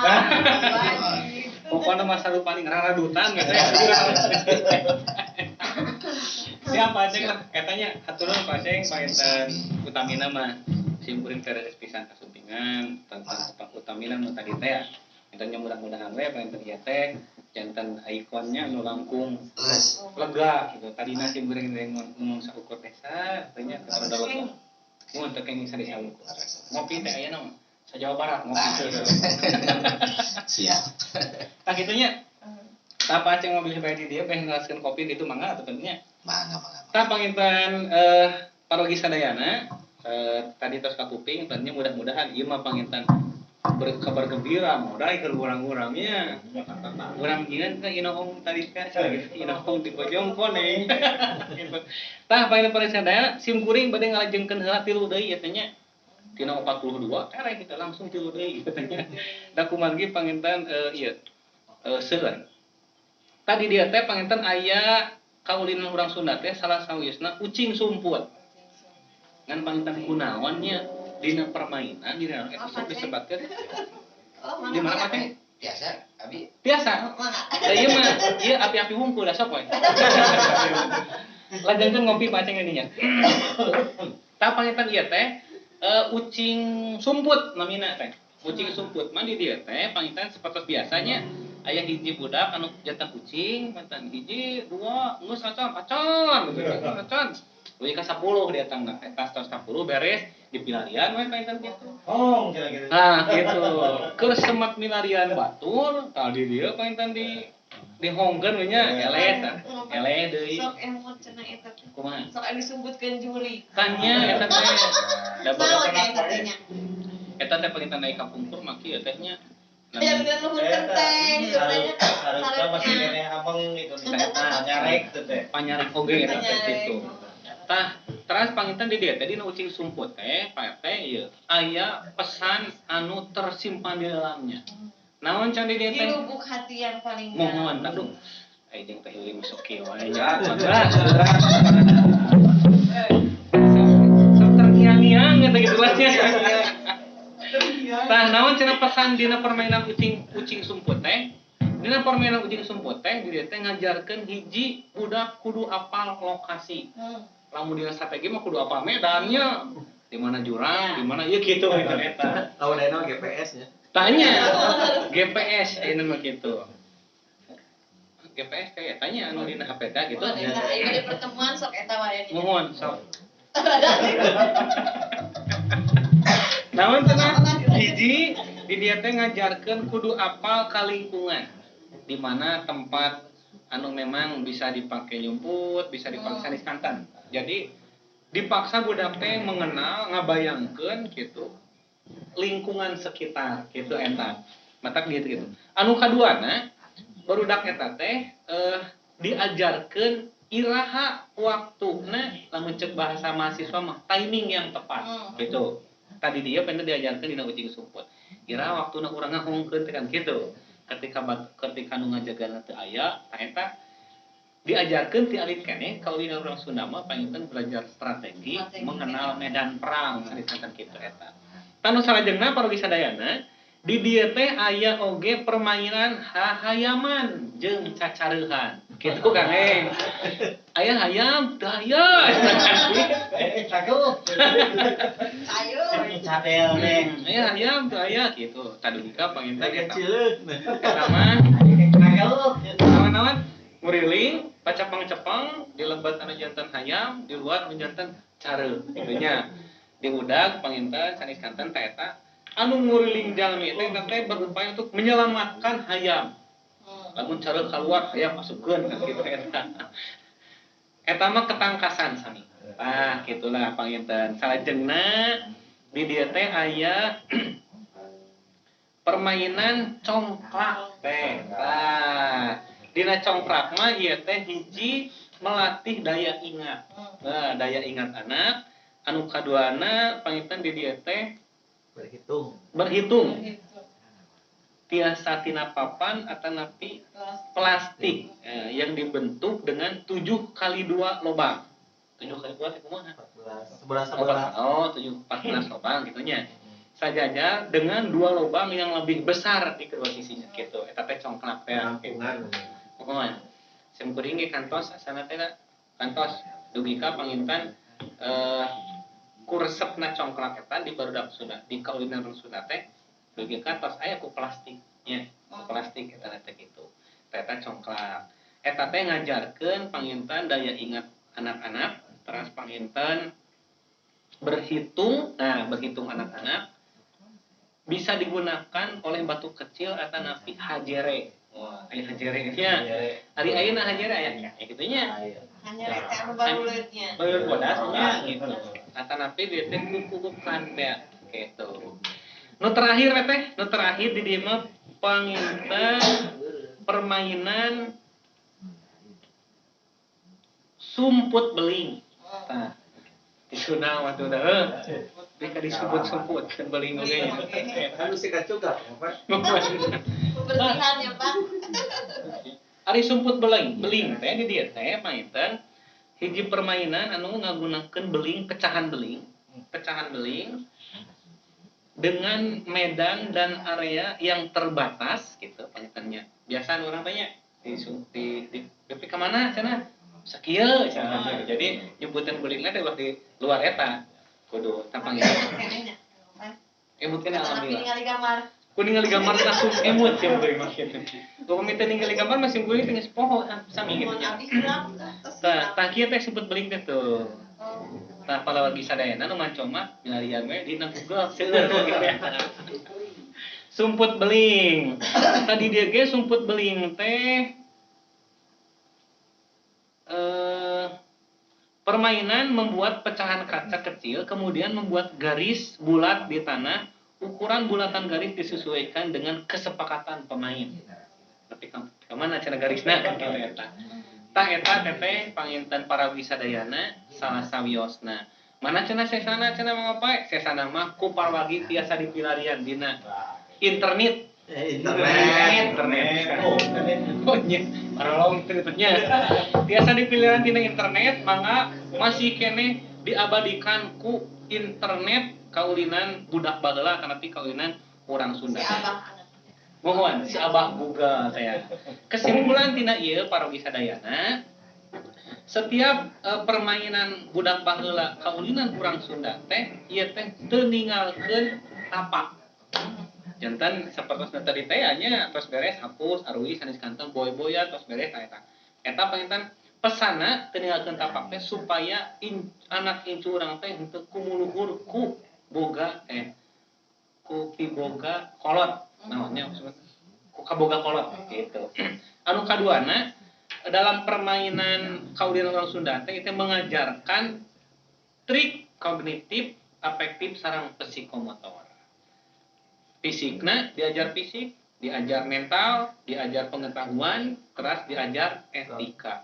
Pokoknya mah sarupaning raradutan gitu ya. Siapa Aceng lah katanya hatur nuhun Pak Aceng panginten utamina mah sim kuring teh pisan kasumpingan tentang utamina nu tadi teh ya. Jantennya mudah-mudahan we panginten ieu teh janten ikonnya nu langkung lega gitu. Tadina sim kuring teh ngomong saukur desa tanya teh rada lega. Mun teu kenging sari-saukur. Ngopi teh aya mah sa Jawa Barat ngopi. Siap. Tah kitu nya. Tah Pak Aceng mobil supaya di dieu beh ngelaskeun kopi ditu mangga atuh nya. Mangga mangga. Tah panginten parogi sadayana tadi tos kakuping tadinya mudah-mudahan ieu mah panginten berkabar gembira modal keur urang-urangnya. Urang jieun ka inohong tadi ka inohong di Bojong Koneng. Tah panginten parogi sadayana sim kuring bade ngalajengkeun heula tilu deui ieu teh nya. Tina 42 tereh kita langsung tilu deui kitu nya. Da kumargi panginten ieu seueur. Tadi dia teh panginten aya kaulinan urang Sunda teh salah sawiosna ucing sumput. Ngan panginten kunaon nya dina permainan dina eta sok disebatkeun. Di mana teh? Biasa, abi. Biasa. Da ieu mah ieu api-api wungkul da sok we. Lajengkeun ngopi Pak Aceng nya. Tah panginten ieu teh ucing sumput namina teh. Ucing sumput mah di dieu teh panginten sapertos biasanya aya hiji budak anu jantan kucing, jantan hiji, dua, geus acan, acan gitu acan. Leuwih ka 10 diatangna eta tos 10 beres dipilarian we panginten kitu. Oh, kira-kira. Nah, gitu. Keur semat milarian batur, tadi dieu panginten di dihongkeun we nya eleh tah. Eleh deui. Sok emot cenah eta teh. Kumaha? Sok anu disumputkeun juri. Kan nya eta teh. Da Naon eta teh nya? Eta teh panginten naik kapungkur mah kieu teh nya. Yang di luhur kenteng sebenarnya harusnya masih kene ameng gitu panyarek teh teh. Panyarek oge eta teh kitu. Tah, teras panginten di dieu teh dina ucing sumput teh Pak RT ieu aya pesan anu tersimpan di dalamnya. Naon can di dieu Di teh? lubuk hati yang paling dalam. Mohon aduh. Ai jeung teh ieu sok kieu wae nya. Sok terngiang-ngiang gitu gitu lah nya. Tah naon cenah pesan dina permainan ucing sumput teh? Dina permainan ucing sumput teh di dieu teh ngajarkeun hiji budak kudu apal lokasi. Lamun dina strategi mah kudu apal medannya. Di mana jurang, di mana ieu kitu gitu eta. Lamun ayeuna GPS nya. Tanya GPS ayeuna mah kitu. GPS teh tanya anu dina HP teh gitu. Oh, eta ieu di pertemuan sok eta wae. Mohon sok. Naon cenah hiji di dieu teh ngajarkeun kudu apal ka lingkungan. Di mana tempat anu memang bisa dipakai nyumput, bisa dipakai sanes kantan. Jadi dipaksa budak teh mengenal, ngabayangkeun gitu lingkungan sekitar gitu eta. Matak gitu gitu. Anu kaduana barudak eta teh diajarkeun iraha waktuna lamun cek bahasa mahasiswa mah timing yang tepat gitu. Tadi dia pengen diajarkeun dina ucing sumput. Iraha waktuna urang ngahongkeun teh kan gitu. Ketika nu ngajagana teu aya, tah eta diajarkeun ti alit keneh kalau dina urang Sunda mah panginten belajar strategi mengenal medan perang sanes kitu eta. Tanu salajengna parogi sadayana di dieu teh aya oge permainan hahayaman jeung cacareuhan. Kitu Kang Eng. Aya hayam teu aya. Cakup. Ayo. Cadel teh. Aya hayam teu aya kitu. Tadulika panginten eta. Cileuk. Eta mah naon-naon nguriling pacepeng-cepeng di lebat anu janten hayam, di luar anu janten careuh kitu nya. Di udag panginten sanes kanten teh eta anu nguriling jalmi teh teh berupaya untuk menyelamatkan hayam. Lamun careuh keluar hayam masukkeun kan kitu eta. Eta mah ketangkasan sami. Tah kitulah panginten. Salajengna di dieu teh aya permainan congklak teh. Tah, dina congklak mah ieu teh hiji melatih daya ingat. Nah, daya ingat anak anu kaduana panginten di dieu teh berhitung. Tiasa tina papan atanapi plastik yang dibentuk dengan 7 kali 2 lubang. 7 kali 2 teh kumaha? 14. 11. Oh, 7 14 lubang gitu nya. Sajajar dengan 2 lubang yang lebih besar di kedua sisinya gitu. Eta teh congklak teh. Pokoknya sim kuring ge kantos asana teh kantos dugi ka panginten kuresepna congklak eta di barudak Sunda di kaulinan Sunda teh dugi ka tos aya ku plastik nya, ku plastik eta teh kitu. Eta congklak. Eta teh ngajarkeun panginten daya ingat anak-anak, teras panginten berhitung. Nah, berhitung anak-anak bisa digunakan oleh batu kecil atau napi hajere. Wah, aya hajere nya. Ari ayeuna hajere aya nya kitu nya. Hajere teh anu baruleutnya. Baruleut bodas nya gitu. Atanapi dieu teh kukukukan teh kitu. Nu terakhir teh, nu terakhir di dieu mah panginten permainan sumput beling. Tah. Di Sunda mah tuh heuh. Mereka disumput-sumput kan beling oge nya. Kan mesti kacugak, Pak. Pembersihan ya, Pak. Ari sumput beling, beling teh di dieu teh panginten hiji permainan anu ngagunakeun beling, pecahan beling dengan medan dan area yang terbatas gitu pangintennya. Biasa orang tanya di di ke mana cenah? Sakieu cenah. Jadi nyebutan belingna teh di luar eta. Kudu tapang emut keneh alhamdulillah. Ningali gambar. Ku ningali gambar langsung emut sih kuring mah kitu. Upami teu ningali gambar masih kuring teh geus poho sami gitu nya. Tah, tah kieu teh sebut beling teh tuh. Tah palawargi sadayana nu manco mah milarian we dina Google seueur gitu ya. Sumput beling. Tadi dia ge sumput beling teh permainan membuat pecahan kaca kecil kemudian membuat garis bulat di tanah Ukuran bulatan garis disesuaikan dengan kesepakatan pemain. Tapi ka mana cenah garisna kan kitu eta. Tah eta teteh panginten para wisadayana salah sawiosna. Mana cenah sesana cenah mangopae? Sesana mah ku parwagi tiasa dipilarian dina internet. Internet. Internet. Oh, internet. Oh nya, paralong teh nya. Tiasa dipilarian dina internet mangga masih keneh diabadikan ku internet kaulinan budak baheula tapi kaulinan urang Sunda. Si Abah. Mohon si Abah Google saya. Kesimpulan tina ieu parogi sadayana, setiap permainan budak baheula kaulinan urang Sunda teh ieu teh teu ninggalkeun tapak. Jantan sapertos tadi teh nya tos beres hapus arwi sanes kanton boy-boyan tos beres tah eta. Eta panginten pesana teu ninggalkeun tapak teh supaya anak incu urang teh henteu kumuluhur ku boga ku piboga kolot. Naonnya maksudnya ku kaboga kolot gitu. Anu kaduana dalam permainan kaulinan orang Sunda teh itu mengajarkan trik kognitif, afektif sareng psikomotor. Fisikna diajar fisik, diajar mental, diajar pengetahuan, keras diajar etika.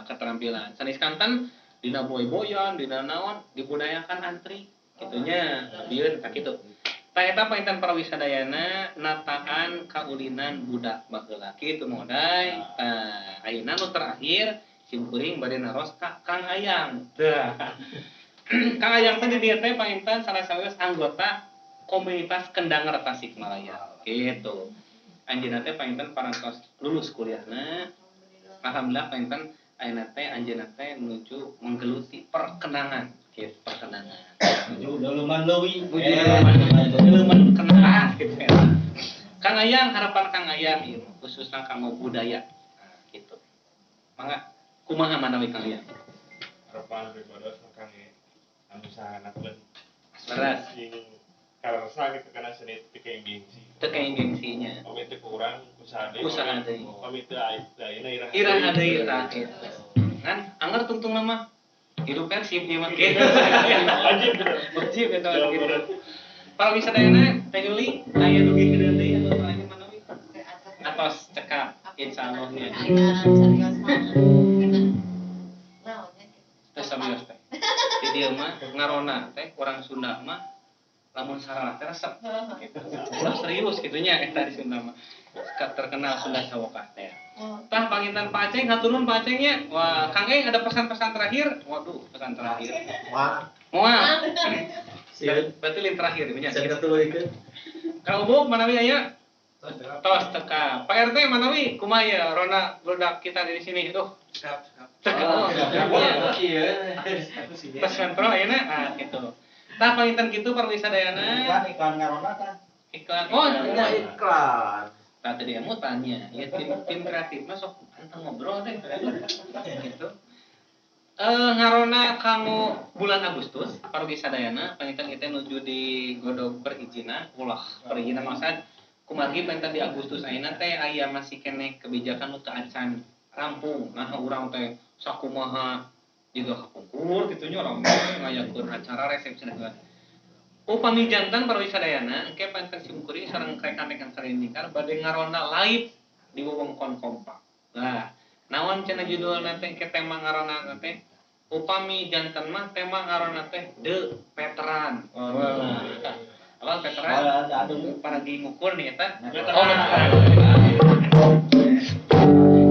Keterampilan. Sanes kanten dina boy-boyan, dina naon dibudayakan antri kitunya, abieun ka kitu. Tah eta panginten para wisadayana nataan kaulinan budak baheula kitu modai. Tah ayeuna nu terakhir simkuring bade naros ka Kang Ayang. Tah. Kang Ayang teh di dieu teh panginten salah sawios anggota komunitas Kendanger Tasikmalaya gitu. Anjeunna teh panginten parantos lulus kuliahna. Alhamdulillah panginten ayeuna teh anjeunna teh menuju menggeluti perkenangan gitu, perkenangan. Menuju leuleman leuwi. Leuleman kenangan gitu ya. Kang Ayang, harapan Kang Ayang ieu khususna kanggo budaya. Nah, gitu. Mangga kumaha manawi Kang Ayang? Harapan pribadi Kang anu sahanakeun. Leres. Sing karasa gitu karena seni teu kayak gengsi. Teu kayak gengsinya. Pami teu kurang usaha deui. Usaha deui. Pami teu ayeuna iraha. Iraha deui tah gitu. Kan anger tungtung mah hidup Persib ieu mah gitu. Wajib. Wajib eta gitu. Para wisadayana teh Yuli aya dugi kedeun deui anu terakhir manawi? Atos cekap insyaallah nya. Aya serius mah. Naon nya Teh sabios teh. Di dieu mah ngarona teh urang Sunda mah lamun sararah teh resep gitu. Ulah serius kitu nya eta di Sunda mah. Terkenal Sunda sawokah teh. Tah panginten Pak Aceng, hatur nuhun Pak Aceng nya. Wah, Kang Eng ada pesan-pesan terakhir? Waduh, pesan terakhir. Wah. Moal. Berarti lin terakhir nya. Saya ketuluikeun. Kang Ubuk manawi aya? Tos teka. Pak RT manawi kumaha ya rona budak kita di sini. Duh. Cekap, cekap. Cekap. Iya. Tos kontrol ayeuna ah gitu. Tah panginten kitu parwisadayana. Iklan iklan ngarona tah. Iklan. Oh, iklan. Tah tadi emu tanya, ya tim kreatif mah sok anteng ngobrol teh gitu. Ngarona kanggo bulan Agustus parwisadayana panginten kita nuju di godog perizinan, ulah perizinan maksud kumargi panginten di Agustus ayeuna teh aya masih keneh kebijakan nu teu acan rampung. Nah urang teh sakumaha juga kapungkur kitu nya urang ngayakeun acara resepsi segala. Upami jantan parwisadayana engke panten simkuring sareng rekan-rekan sarindikar bade ngarona live di wewengkon Kompak. Nah, naon cenah judulna teh engke tema ngarona teh upami jantan mah tema ngarona teh The Veteran. Wah. Apa veteran? Paragi ngukur nih eta. Oh, veteran.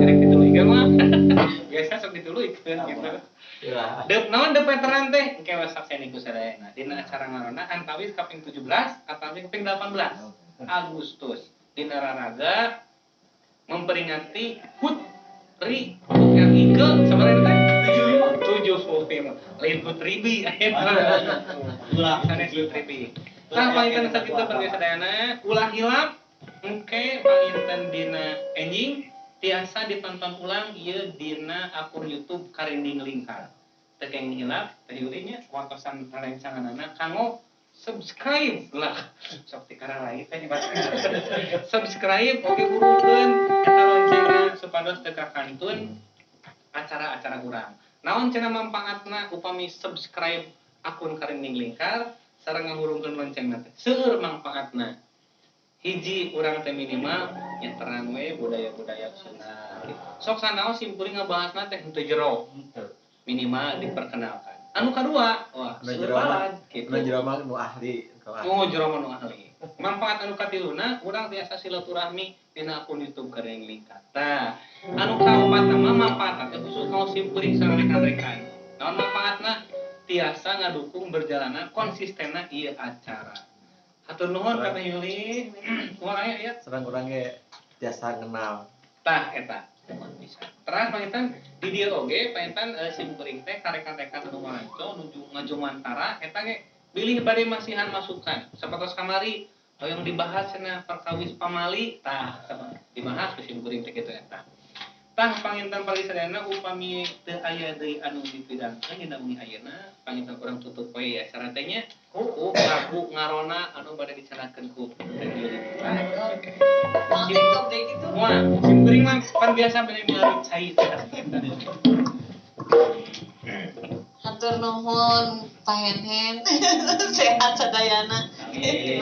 Erek dituluykeun mah. Biasa sok dituluykeun gitu. Dep naon The Veteran teh engke we sakseni ku sadayana dina acara ngarona antawis kaping 17 atawi kaping 18 Agustus dina raraga memperingati HUT RI ke sabaraha teh 75 lain HUT RIBI ayeuna ulah sanes HUT RIBI. Tah panginten sakitu pergi sadayana ulah hilap engke panginten dina enjing tiasa ditonton ulang ieu dina akun YouTube Karinding Lingkar. Teu kenging hilap teh Yuli nya waktosan rerencanganana kanggo subscribe lah. Sok ti kararai teh nyebat. Subscribe oge hurungkeun eta loncengna supados teu kakantun acara-acara urang. Naon cenah manfaatna upami subscribe akun Karinding Lingkar? Sareng ngahurungkeun loncengna teh. Seueur mangpaatna. Hiji urang teh minimal nya terang we budaya-budaya Sunda gitu. Sok sanaos simkuring ngabahasna teh henteu jero. Minimal diperkenalkan. Anu kadua, wah, Anu seueur jero mah, balad gitu. anu jero mah nu ahli, nu ahli. Oh, jero mah nu ahli. Manfaat anu katiluna urang tiasa silaturahmi dina akun YouTube Gareng Lingkar. Tah, anu kaopatna mah manfaatna teh khusus kanggo simkuring sareng rekan-rekan. Naon manfaatna? Tiasa ngadukung berjalanna konsistenna ieu acara. Hatur nuhun ka Teh Yuli. Kumaha aya ya? Serang urang ge tiasa kenal. Tah eta. Terus panginten di dieu oge panginten simkuring teh ka rekan-rekan anu maranco nuju ngajumantara eta ge bilih bade masihan masukan. Sapertos kamari hoyong dibahas cenah perkawis pamali tah dibahas ku simkuring teh kitu eta. Tah panginten parisadayana upami teu aya deui anu dipidangkeun dina wengi ayeuna panginten urang tutup we acara teh nya ku lagu ngarona anu bade dicanakeun ku Teh Yuli. Mau TikTok deh gitu. Wah, simkuring mah pan biasa bade meuli cai teh. Hatur nuhun Pak Henhen. Sehat sadayana. Amin.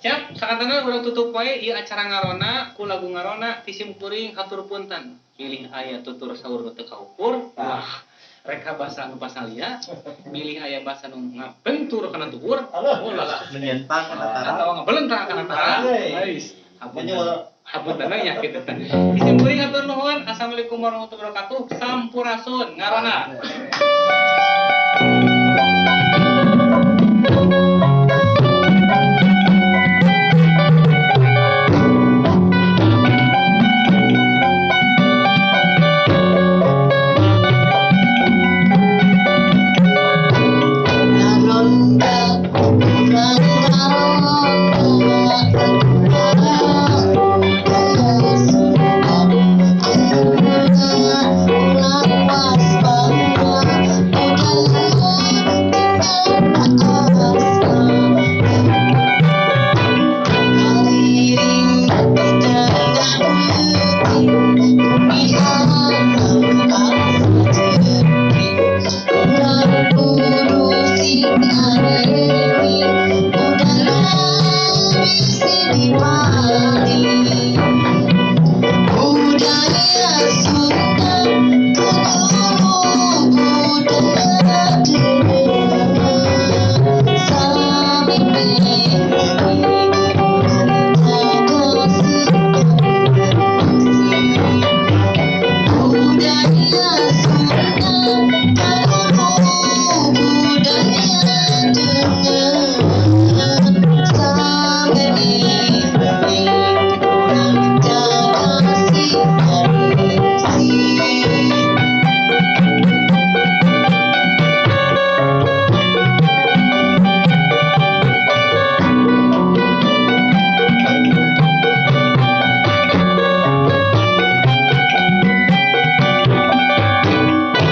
Siap, sakatana urang tutup wae ieu acara ngarona ku lagu ngarona ti simkuring hatur punten. Bilih aya tutur saur nu teu kaukur, wah, reka basa nu pasalia, bilih aya basa nu ngabentur kana tuur, ulah Menyentang kana tara. atawa ngabelentang kana tara. Ais. Hapunten. Hapunten nya kitu teh. Ti simkuring hatur nuhun. Assalamualaikum warahmatullahi wabarakatuh. Sampurasun ngarona. Ngaronda, urang ngaronda, budaya Sunda, ayeuna urang waspada, budaya tinggal asa. Hariring di tengah peuting, bumi anu asa jeuting, urang kudu sing areling, budaya bisi dipaling. Budaya Sunda kaluhur budaya deungeun, sami meh urang jaga sih. Budaya Sunda kaluhur budaya deungeun, sami meh urang jaga sih.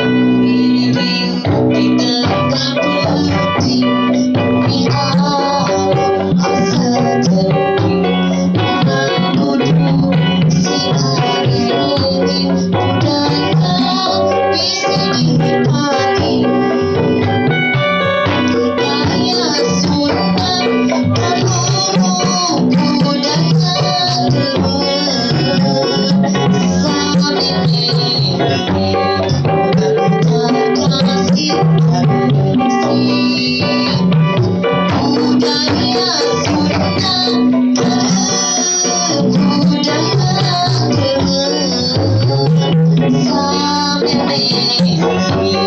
Miring di tengah peuting, bumi anu asa jeuting, urang kudu sing areling, budaya bisi dipaling. Budaya Sunda kaluhur budaya deungeun, sami meh urang jaga sih. Budaya Sunda kaluhur budaya deungeun, sami meh